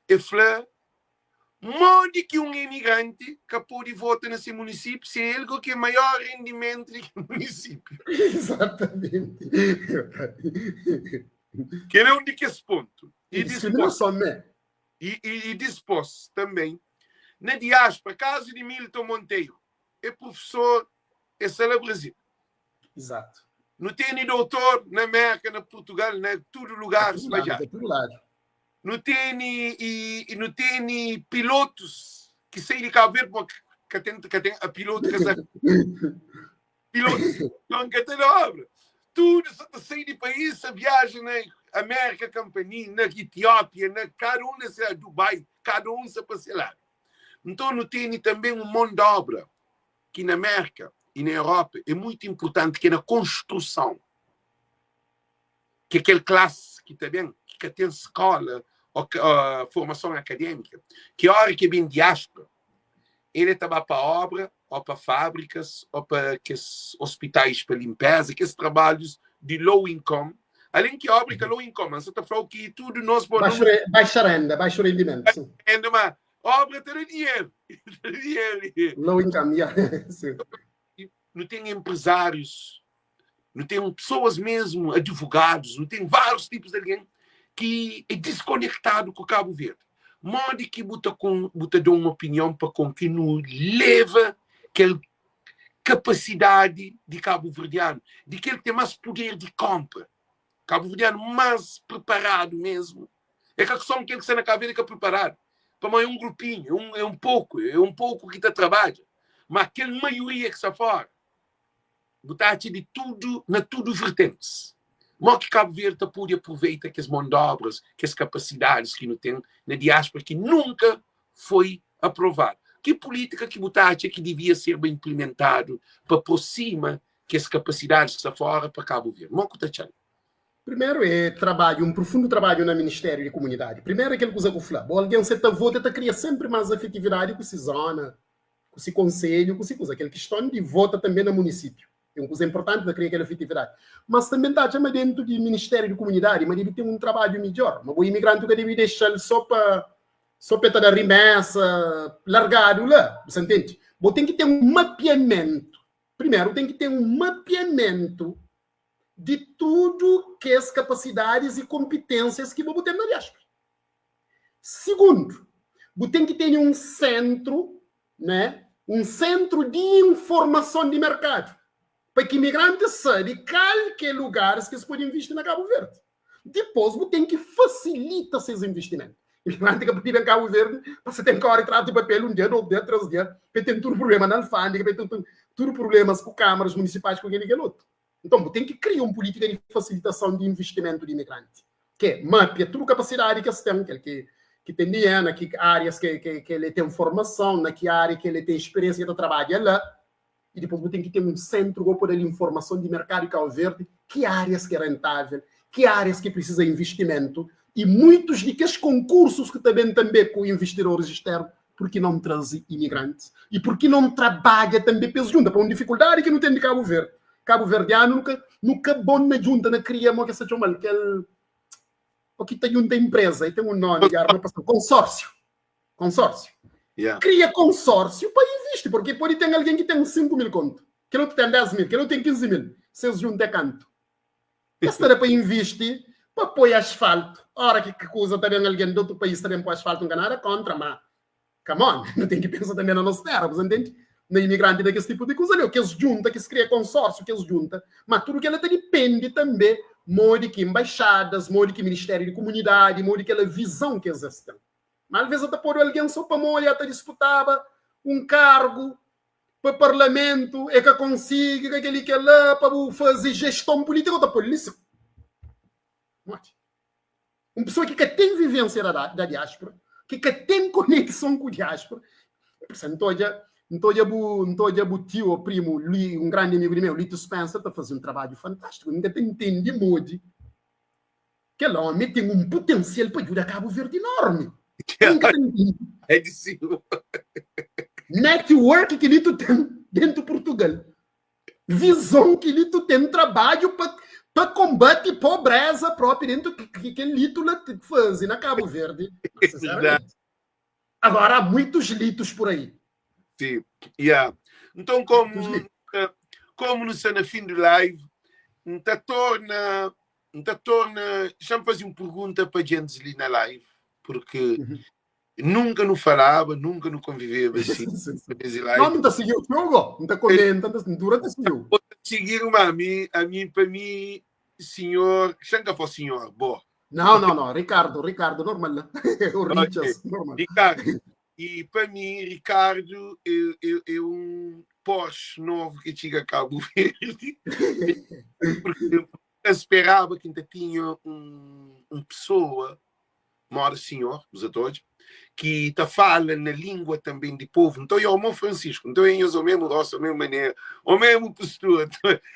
el fla Modi ki un imigranti ka pode vota na se munisípiu si é el ki ten maior rendimentu di kel munisípiu? Exatamente. Kel é un di kes pontu. E diskriminason mé. E, e, e dispôs tanbê, na diáspora, kazu di Milton Monteiro, é profesor, é sta la Brazil. Exato. Nu tene doutor na Merka, na Portugal, na tudu lugar spadjadu. Tudu ladu. Nu tene e, e nu tene pilotos ki sai di Cabo Verde, bom, ka ten, ka ten a piloto ka sa pilotos não ka ten obra. Tudo só ta sai di país, sa viaja na América, Campaninho, na Etiópia, na cada um desse lado, Dubai, cada um sa pa se lado. Então nu tene também um mão de obra que na América e na Europa é muito importante, que é na construção. Que é aquele classe que tá bem, que ka tem escola ou, que, uh, formação acadêmica, que hora que vem diáspora, ele tá para obra, ou para fábricas, ou para aqueles hospitais para limpeza, aqueles trabalhos de low income. Além que obra que é low income, mas você tá falando que tudo nós podemos... Baixa renda, baixo rendimento. Sim. Renda, mas obra tem dinheiro. Tem dinheiro. Low income, yeah. Sim. Não tem empresários, não tem pessoas mesmo, advogados, não tem vários tipos de alguém que é desconectado com o Cabo Verde. Modi ki bu ta, com, bu ta dá uma opinião para com que não leva aquela capacidade de Cabo Verdeano, de que ele tem mais poder de compra. Cabo Verdeano mais preparado mesmo. É que só aquele que está na Cabo Verde que é preparado. Para mim é um grupinho, é um, é um pouco, é um pouco que está trabalha. Mas aquela maioria que está fora, bu ta atxa di tudu na tudu vertentis. Mo ki Kabu Verdi ta pode aproveita kes mon de obras, kes kapasidadis ki nu ten na diáspora ki nunka foi aprovadu? Ki polítika ki bu ta atxa ki devia serba inplimentadu pa aproxima kes kapasidadis ki sta fora pa Kabu Verdi? Mo ku ta atxal? Primeru é trabadju, un profundu trabadju na Ministériu di Kumunidadi. Primeru é kel kuza ku fla, bo algen se ta vota, ta kria senpri más afetividadi ku si zona, ku si konselhu, ku si kuza. Kel kiston di vota tanbe na munisípiu é un kuza inportanti ta kria kel afetividadi. Mas tanbe N ta atxa ma dentu di Ministériu di Kumunidadi ma debe ten un trabadju midjor, ma bo imigranti ka debe dexa-l so pa so pa el ta da rimesa largadu la, bu sa ntende? Bo ten ki ten un mapiamentu. Primeru ten ki ten un mapiamentu di tudu kes kapasidadis i konpitênsias ki bo bu ten na diáspora. Sigundu, bu ten ki tene un sentru, né, un sentru di informason di merkadu, pa ki imigrantis sabe kal ki é lugaris ki es pode invisti na Kabu Verdi. Dipôs, bu ten ki fasilita ses invistimentu. Imigranti ka pode ben Kabu Verdi pa se ten kóre tras di papel un dia, dos dia, três dia, pa el ten tudu prubléma na alfândega, pa el ten tudu prublémas ku kâmaras munisipais, ku kel i kel otu. Nton, bu ten ki kria un pulítika di fasilitason di invistimentu di imigranti, ki é mapia tudu kapasidadi ki es ten, kel ki ki ten dinheru, na ki árias ki ki el ten formason, na ki ária ki el ten spiriénsia ki el ta trabadja la, i dipôs bu ten ki ten un sentru pa da-l informason di merkadu di Kabu Verdi, ki árias ki é rentável, ki árias ki prisiza invistimentu, i muitus di kes konkursus ki ta ben tanbê ku investidoris externu, pur ki non traze imigrantis i pur ki non trabadja tanbe pa es djunta pa un difikuldadi ki nu ten di Kabu Verdi. Kabu Verdianu nu ka nu ka bon na djunta na kria mo ke sa txomal kel. O ki ta junta empresa, e ten un nomi di arma pa consórcio. Consórcio. Yeah. Kria consórcio pa invisti, porque pode ten alguém ki ten 5 mil kontu, kel otu ten 10 mil, kel otu ten 15 mil. Se es junta é kantu? Es ta da pa invisti pa poi asfaltu. Ora ki kuza ta ben algen di otu país ta ben poi asfaltu, N ka nada kontra, ma come on, nu ten ki pensa tanbe na nos tera, bu sa ntende? Na imigranti na kes tipu di kuza li, o kes junta, ki es kria konsórsiu, ki es junta, ma tudu kela ta dipende tanbe modi ki embaixadas, modi ki ministériu di kumunidadi, modi kela vizon ki es es ten. Ma alvês ta podu algen so pamodi el ta disputaba un kargu pa parlamentu, e ka konsigi, ka kel-li, kel-la, pa bu faze jeston pulítika, ta pô-l li sin. Modi? Un pessoa ki ka ten vivênsia da, da diáspora, ki ka ten konekson ku diáspora, N ta odja, N ta odja bu, N ta odja bu tiu ou primu, un grandi amigu di meu, Lito Spencer, ta faze un trabadju fantástiku. N ka ta intende modi Kel omi ten un putensial pa djuda Kabu Verdi enormi. N ka ta ntende. É di siu. Network ki Lito ten dentu Purtugal. Vizon ki Lito ten, trabadju pa pa kombati pobreza propi dentu ki kel Lito la fazi na Kabu Verdi. Sinceramente. Agora há muitos Litos por aí. Sim, yeah. Então como como não está na fim do live, não tá torna, não tá torna, deixa-me fazer uma pergunta para gente ali na live, porque uhum. nunca não falava, nunca não conviveva assim. Não, não tá seguiu, Hugo, não tá comenta, não dura tá seguiu. Seguir uma, a mim, a mim, para mim, senhor, chega para o senhor, boa. Não, não, não, Ricardo, Ricardo, normal, né? O Richas, okay. normal. Ricardo, e para mim, Ricardo é, é, é um Porsche novo que chega a Cabo Verde. Porque eu esperava que ainda tinha um, um pessoa, mora senhor, os atores, que tá fala na língua também de povo. Então é o meu Francisco, então é o mesmo rosto, a mesma maneira, o mesmo postura.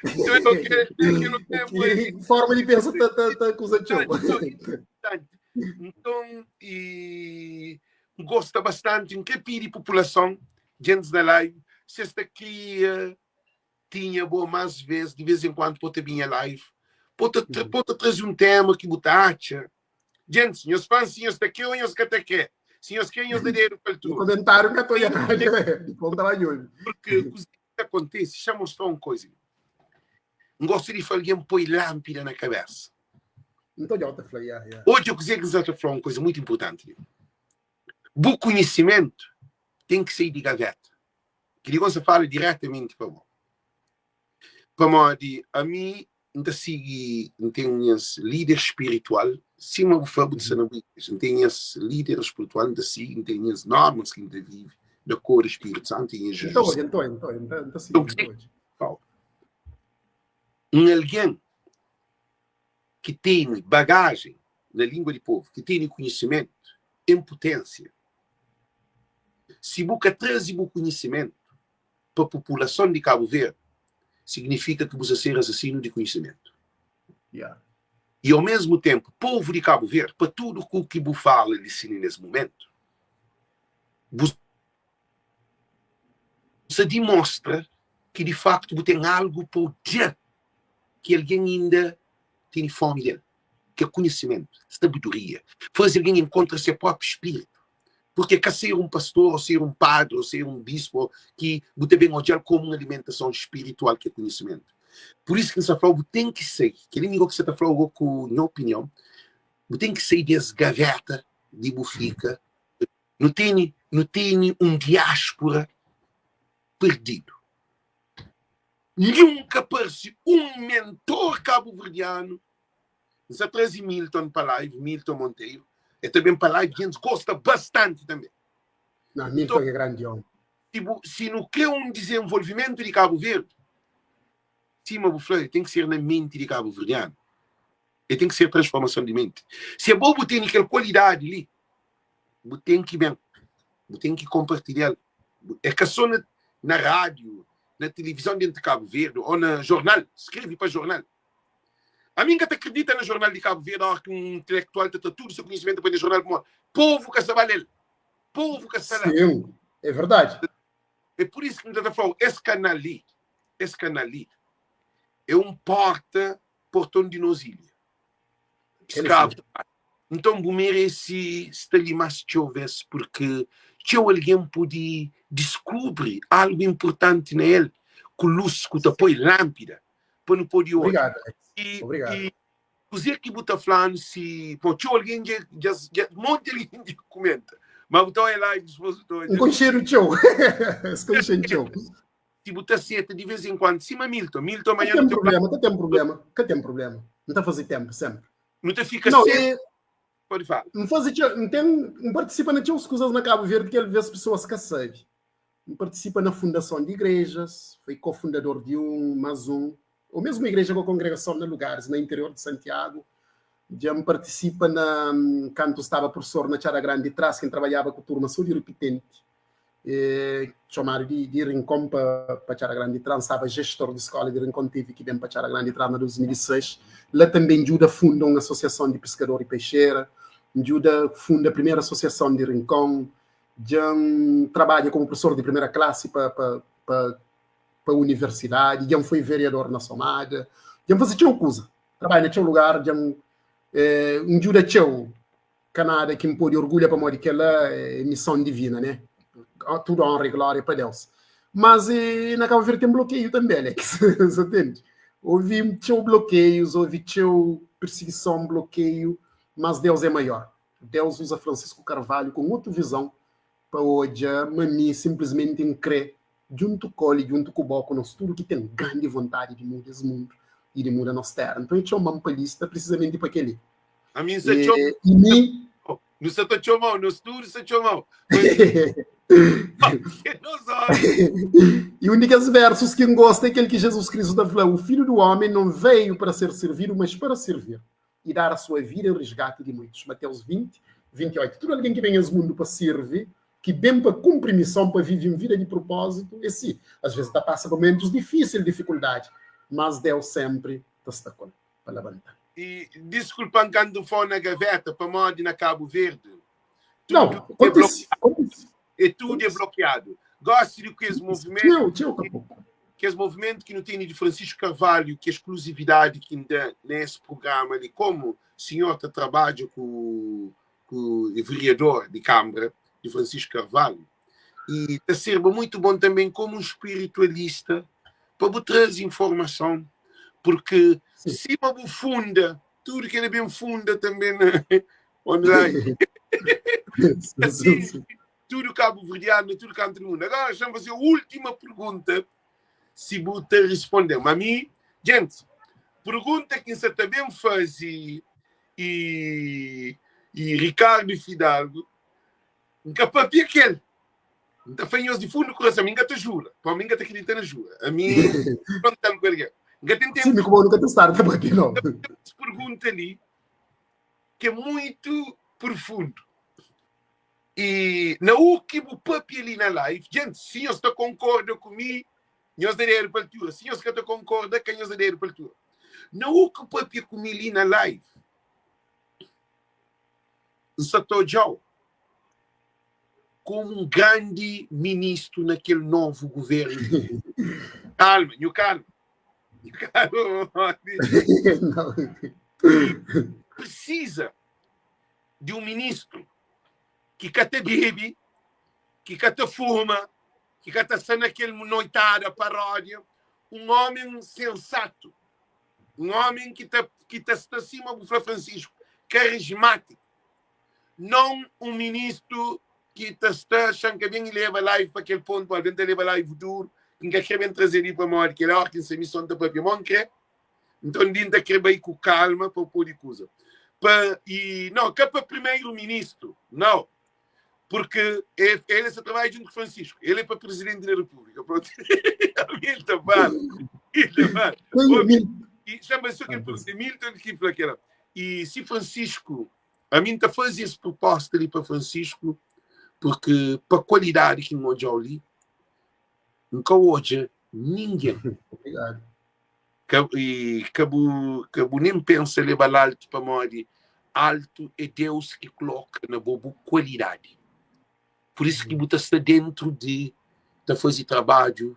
Então eu quero, eu quero forma de pensar tá tá tá com Então e gosta bastante, em que pede população, gente na live, se esta cria tinha boa mais vezes, de vez em quando pode vir a live, pode, uhum. pode trazer um tema que butacha. Gente, senhores fãs, senhores daqui ou senhores que até quer. Senhores querem os dedos para tu. Comentário que eu estou de ponta lá Porque o que acontece, deixa eu mostrar uma coisa. Não gosto de falar alguém põe lâmpada na cabeça. Então, já te falei, yeah, yeah. Hoje eu quiser que você falar uma coisa muito importante. O conhecimento tem que sair de gaveta. Que digo, você fala diretamente para bom. Pamodi ami N ta sigi, N ten nhas líder spiritual, sima bu fla bu ta sta na bu igreja. N ten nhas líder spiritual, N ta sigi, N ten nhas normas ki N ta vive di akordu Spiritu Santu i nha Jesus. Nton, nton, nton, N ta sigi, nton. Então, un algen ki tene bagajen na língua di povu, ki tene konhisimentu, en puténsia, si bu ka traze bu konhisimentu, pa populason di Kabu Verdi signifika ki bu sa ser asasinu di konhisimentu. Yeah. E ao mesmu tempu, povu di Kabu Verdi, pa tudu ku ki bu fala li sini nes mumentu, bu sa dimostra ki di faktu bu ten algu pa odja ki algen inda tene fomi del, ki é konhisimentu, sabedoria, faze algen enkontra se propriu spiritu. Porque ka ser un pastor, ou ser un padre, ou ser un bispo, ki bu ta ben odjal komu un alimentason spiritual ki é konhisimentu. Pur isu ki N sta fla-u, bu ten ki sai, kel inimigu ki sta ta fla-u go ku nha opinion, bu ten ki sai des gaveta di bu fika. Nu tene, nu tene un diáspora perdidu. Nunka parse un mentor kabuverdianu N sa traze Milton pa live, Milton Monteiro. E ta ben pa live, gentis gosta bastanti tanbe. Não, Milton é grande homem. Si, bu, si nu kre un dizenvolvimentu di Kabu Verdi, sima bu fla, ten ki ser na menti di kabuverdianu. E ten ki ser transformason di menti. Si abo bu tene kel kualidadi li, bu ten ki ben, bu ten ki kompartilha-l. É ka só na, na rádiu, na tilivizon dentu Kabu Verdi, ou na jornal, skrebe pa jornal. Ami N ka ta kridita na jornal di Kabu Verdi óra ki un intelektual ta tra tudu se konhisimentu pa poi na jornal pamodi povu ka sta ba le-l. Povu ka sta la. Sim, é verdadi. É pur isu ki N ta ta fla-u, es kanal li, es kanal li é un porta, porton di nos ilha. Skravu ta pasa. Nton bu merese sta li más txeu vês, purkê txeu algen pode diskubri algu inpurtanti na el, ku lus ku ta poi lánpida pa nu pode odja. Obrigadu, Alex. I, Obrigadu. i kuzê ki bu ta fla-nu si pô, txeu algen dja, dja, dja, monti algen dja kumenta, ma bu ta oia live dipôs bu ta N odja. konxedu txeu. Es konxe-m txeu. Si bu ta seta di vês en kuandu, sima Milton. Milton Ka manhan ten nu ta problema, ka ten problema, ka ten problema. N ta faze ténpu sénpri. Nu ta fika Não, sem. é, Pode falar. N faze txeu, N ten, N partisipa na txeu kuzas na Kabu Verdi ki alvês pesoas ka sabe. N partisipa na fundason di igrejas, foi kofundador di un, más un, ô mesmu igreja ku kongregason na lugaris na interior di Santiagu. Dja N partisipa na kantu N staba pursor na Txada Grandi di Trás, ki N trabadjaba ku turma sô di ripitenti. E txomadu di, di Rincon pa, pa Txada Grandi Trás. N staba jestor di skola di Rincon, tevi ki ben pa Txada Grandi Trás na 2006. La tanbe N djuda funda un asosiason di piskador i peixera. N djuda funda primeru asosiason di Rincon. Dja N trabadja komu profesor di primera klasi pa, pa, pa, pa universidadi. Dja N foi vereador na Somada. Dja N faze txeu kuza. Trabadja na txeu lugar. Dja N, eh, N djuda txeu. Ka nada ki N pode orgulha pamodi kel-la é mison divina, né? Tudu onra i glória pa Deus. Mas e, na Cabo Verde tem bloqueio também, Alex. Você entende? Houve txeu bloqueios, houve txeu perseguição, bloqueio, mas Deus é maior. Deus usa Francisco Carvalho com outra visão pa odja ma mi simplesmente N kre djuntu kol i djuntu ku bo ku nos tudu ki ten grandi vontadi di muda es mundu i di muda nos tera. Nton e txoma-m pa lista precisamente pa keli. Ami N sa txoma. E mi. Nu sa ta txoma-u, nos tudu sa txoma-u. E un di kes versus ki N gosta é kel ki Jesus Cristo ta fla, O Filho do Homem não veio para ser servido, mas para servir e dar a sua vida em resgate de muitos. Mateus 20, 28. Tudu algen ki ben es mundu pa sirvi, ki ben pa kunpri mison, pa vive un vida di propózitu, é si. Às vezes ta pasa pa momentus difísil, difikuldadi, mas Deus sénpri ta sta ku el pa labanta-l. E diskulpa-m kantu N fó na gaveta, pamodi na Kabu Verdi Não, tudu é kontise, blokiadu. kontise. É tudu é blokiadu. Gosi di kes movimentu Txeu, txeu ka poku. Kes movimentu ki nu tene di Francisco Carvalho, ki exclusividadi ki N da na es prugrama li, komu sinhor ta trabadja ku ku vereador di Kambra di Francisco Carvalho, e ta serba muitu bon tanben komu un spiritualista pa bu traze informason, porque sima bu funda tudu kel ben funda tanben na online. Assim, tudu kabu-verdianu na tudu kantu di mundu. Agora, xa-m faze última pergunta, si bu ta responde-m. A mi, gente, pergunta ki N sa ta ben faze e, e Ricardo Fidalgo, N ka papia kel. N ta fla nhos di fundu kurason, mi N ka ta jura, pamodi mi N ka ta kridita na jura. Ami, pergunta-l ku algen. N ka ten Sim, tenpu mi ku bo nu ka ta stadu ta papia, não. Es pergunta li ki é muitu profundu. E na u ki bu papia li na live, gente, si nhos ta konkorda ku mi, nhos da dedu pa altura. Si nhos ka ta konkorda, ka nhos da dedu pa altura. Na u ki papia ku mi li na live, N sa ta odja-u komu un grandi ministru na kel novu guvernu. Kalma, nhu kalma. Nhu kalma. Precisa di un ministru ki ka ta bebe, ki ka ta fuma, ki ka ta sta na kel noitada paródia, un ómi sensatu, un ómi ki ta, ki ta sta sima bu fla Francisco, karismátiku, non un ministru ki ta sta xan ka ben i leba live pa kel pontu, algen ta leba live duru, ki N ka kre ben traze li pamodi kel óra ki N sa mison ta papia, mo N kre Nton di N ta kre bai ku kalma pa pode kuza. Pa, e, não, ka pa primeiro-ministro, não. Porque ele sa trabadja junto ku Francisco. Ele é pa presidente da República. Pronto. Milton fala. Milton fala. E chama só que pergunta, Milton que fala que era. E se Francisco, a mim tá fazer esse proposta ali para Francisco, porque para qualidade que não olha ali, nunca olha ninguém. Obrigado. Ka, i ka bu, ka bu nen pensa leba-l altu, pamodi altu é Deus ki kloka na bo bu kualidadi. Pur isu ki bu ta sta dentru di ta faze trabadju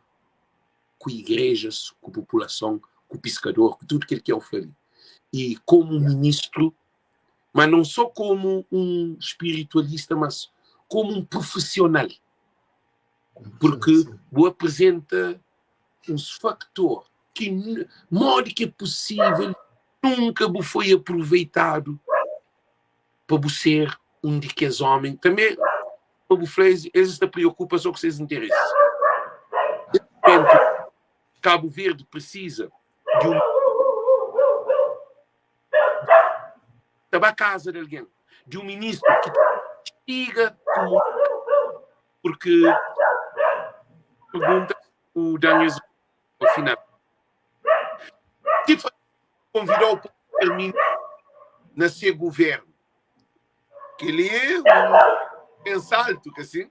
ku igrejas, ku populason, ku piskador, ku tudu kel ki eu fla li. I komu ministru, Mas não só como um espiritualista, mas como um profissional. Porque bu apresenta uns factor ki modi ki é possível nunka bu foi aproveitado pa bu ser um di kes homem também pa bu fla es, es ta preocupa só ku ses interesse. Cabo Verde precisa de um ta ba casa de alguém, de um ministro que investiga como porque pergunta o Daniel ao final. Se convidou para ser na seu governo, que ele é um pensa alto, que assim,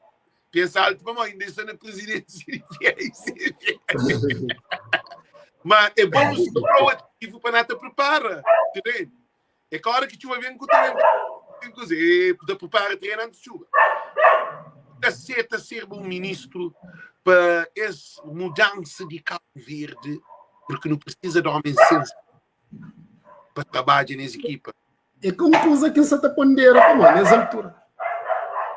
pensa alto, mas ainda está na presidência de PICV. Mas é bom ser proativo para nada prepara, entende? É que a hora que chuva vem, que também vem, coisa, é, prepara treino antes de chuva. Aceita ser bom ministro para essa mudança de Cabo Verde, porque não precisa de homem sensato para trabalhar nessa equipa. É com coisa que você está pondera, como nessa altura.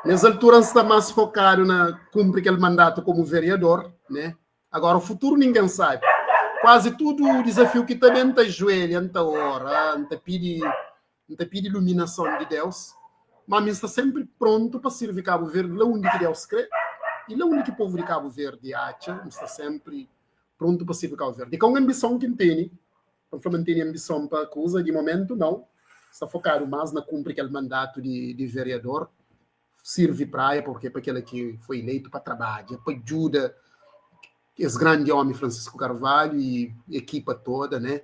Nessa altura você está mais focado na cumprir aquele mandato como vereador, né? Agora, o futuro ninguém sabe. Quase tudo o desafio que também está joelho, está ora, está pede, está pede iluminação de Deus, mas está sempre pronto para servir Cabo Verde lá onde que Deus crê e lá onde que o povo de Cabo Verde acha, está sempre pronto para servir Cabo Verde. E com a ambição que tem, para manter a ambição para a coisa, de momento não, está focado mais na cumprir aquele mandato de vereador, serve praia, porque para aquele que foi eleito para trabalhar, para ajuda esse grande homem Francisco Carvalho e a equipa toda, né?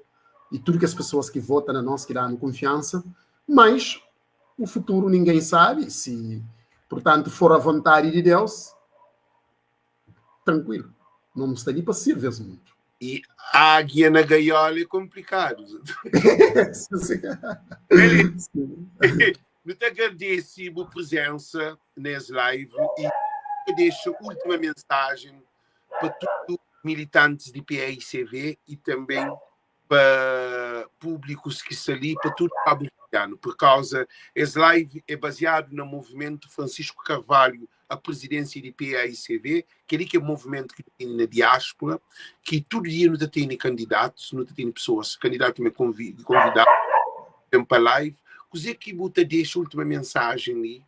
E tudo que as pessoas que votam na nós, que dão confiança, mas o futuro ninguém sabe, se, portanto, for a vontade de Deus, tranquilo, não está ali para servir esse mundo. E a águia na gaiola é complicado. Sim. Eu te agradeço a presença nesse live e deixo a última mensagem para todos os militantes de PAICV e também para públicos que estão ali, para todo o cabo verdiano, por causa, esse live é baseado no movimento Francisco Carvalho, a presidência de PAICV, que é que é o movimento que tem na diáspora, que todo dia não tem candidatos, não tem pessoas, candidato me convidado para live. O que você deixa a última mensagem ali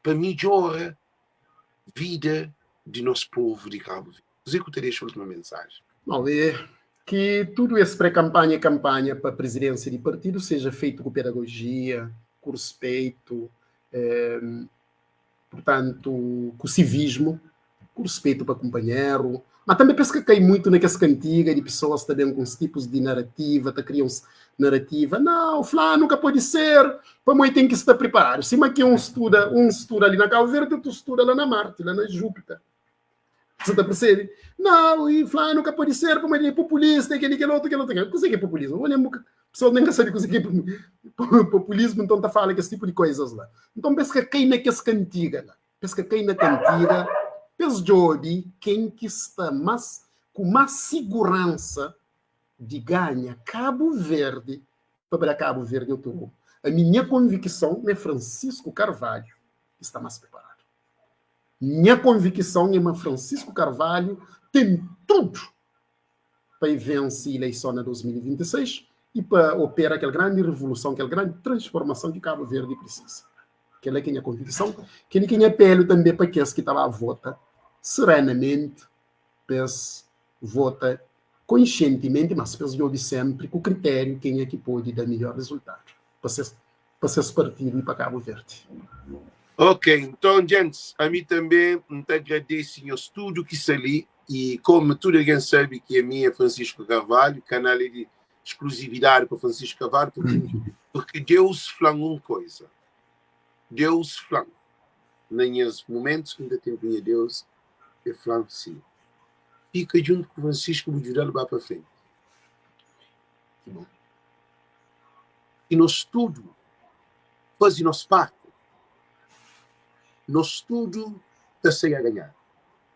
para melhorar a vida de nosso povo de Cabo Verde? O que você deixa a última mensagem? Bom, é que tudo esse pré-campanha e campanha para a presidência de partido seja feito com pedagogia, com respeito, portanto, com civismo, com respeito para companheiro, mas também penso que cai muito naquela cantiga de pessoas também com os tipos de narrativa, tá criam narrativa, não, fulano nunca pode ser, para mãe tem que estar preparado. Se aqui um estuda ali na Cabo Verde, outro estuda lá na Marte, lá na Júpiter. Você tá percebendo? Não, e fulano nunca pode ser, como ele é populista, aquele, aquele outro, aquele outro. O que é populismo? Eu lembro que a pessoa nem sabe o que é populismo, então tá falando esse tipo de coisas lá. Então pensa que cai naquela cantiga lá. Pensa que cai na cantiga, pensa Jobi, quem que está mais, com mais segurança de ganha Cabo Verde, para Cabo Verde eu tô. A minha convicção é Francisco Carvalho, que está mais preparado. Minha convicção é que Francisco Carvalho tem tudo para vencer a eleição em 2026 e para operar aquela grande revolução, aquela grande transformação que Cabo Verde precisa. Aquela que é a convicção, aquele que é apelo também para aqueles que estavam a votar serenamente, pes vota conscientemente, mas penso de sempre com o critério quem é que pode dar melhor resultado para ser partido e para Cabo Verde. Ok, então, gente, a mim também te agradeço o estudo que ali e como tudo alguém sabe que a minha é Francisco Carvalho, canal é de exclusividade para Francisco Carvalho, porque Deus falou uma coisa. Deus falou. Nos momentos que ainda tem a Deus, eu falo sim. Fica junto com Francisco, vou ajudar lá para frente. Que bom. E nós tudo faz nossa parte. Nós tudo está sem a ganhar.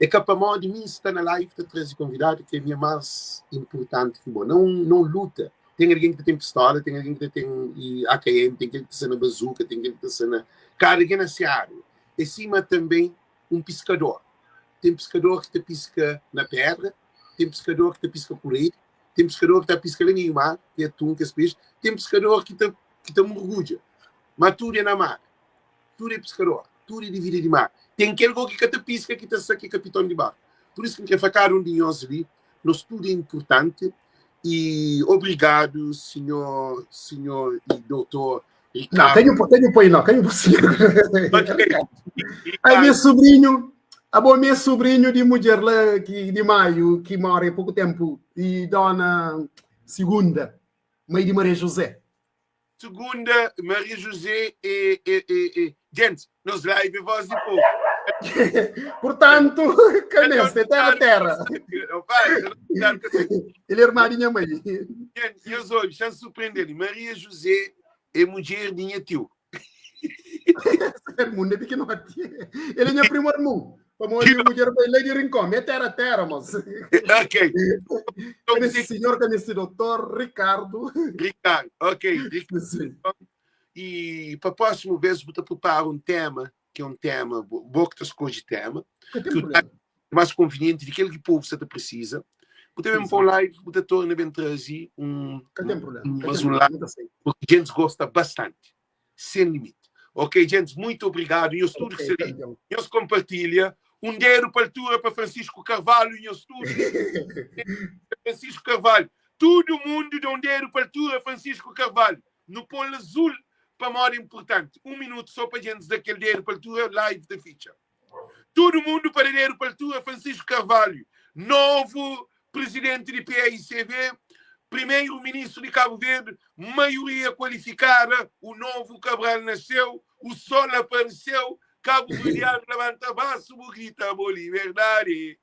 É capaz de mim estar na live para trazer convidado, que é a minha mais importante que bom. Não, não luta. Ten algen ki ta ten pistola, ten algen ki ta ten AKM, ten kel ki ta sta na bazuka, ten kel ki ta sta na. Kada algen na se área. É sima tanbê un piskador. Ten piskador ki ta piska na pédra, ten piskador ki ta piska ku redi, ten piskador ki ta piska la meiu mar, ki é atun, kes pexi, ten piskador ki ta ki ta murgudja. Má tudu é na mar. Tudu é piskador, tudu é di vida di mar. Ten kel gó ki ka ta piska ki ta sta ki é kapiton di barku. Pur isu ki N krê fla kada un di nhos li, nos tudu é inpurtanti i obrigadu sinhor, sinhor i doutor Não, Ricardo. tenho, tenho põe não, tenho senhor. Ok, Ai, meu Ricardo. sobrinho, a bom meu sobrinho de mulher lá que de maio que mora há pouco tempo e dona Segunda, mãe de Maria José. Segunda, Maria José e, e, e, e. Gente, nos live é voz de povo. Portanto, cabeça, é terra, terra. Ele é irmã de minha mãe. Gente, meus olhos, estão surpreendendo. Maria José é mulher de minha tio. O mundo é pequenote. Ele é minha primo irmão. Como a mulher vai lá de Rincón, é terra, terra, moço. Ok. Então, esse senhor, esse doutor Ricardo. Ricardo, ok. Ricardo. E para a próxima vez, vou te preparar um tema, que é um tema, vou que te escolhe tema, que é mais conveniente daquele que o povo se te precisa. Vou também para o live, vou te tornar bem trazer um, mas um live, porque a gente gosta bastante, sem limite. Ok, gente, muito obrigado. E os tudo que seria, e os compartilha. Um dedo para a altura para Francisco Carvalho e os tudo. Francisco Carvalho. Todo mundo dá um dedo para a altura, Francisco Carvalho. No polo azul, para uma hora importante. Um minuto só para gente daquele dedo para a altura, live da ficha. Todo mundo para dedo para a altura, Francisco Carvalho. Novo presidente de PAICV, primeiro-ministro de Cabo Verde, maioria qualificada, o novo Cabral nasceu, o sol apareceu, Cabo Verdeano levanta braço, grita, liberdade.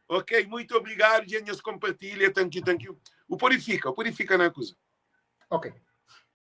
Ok, muito obrigado, gente, compartilha, thank you, thank you. O purifica na coisa. Ok.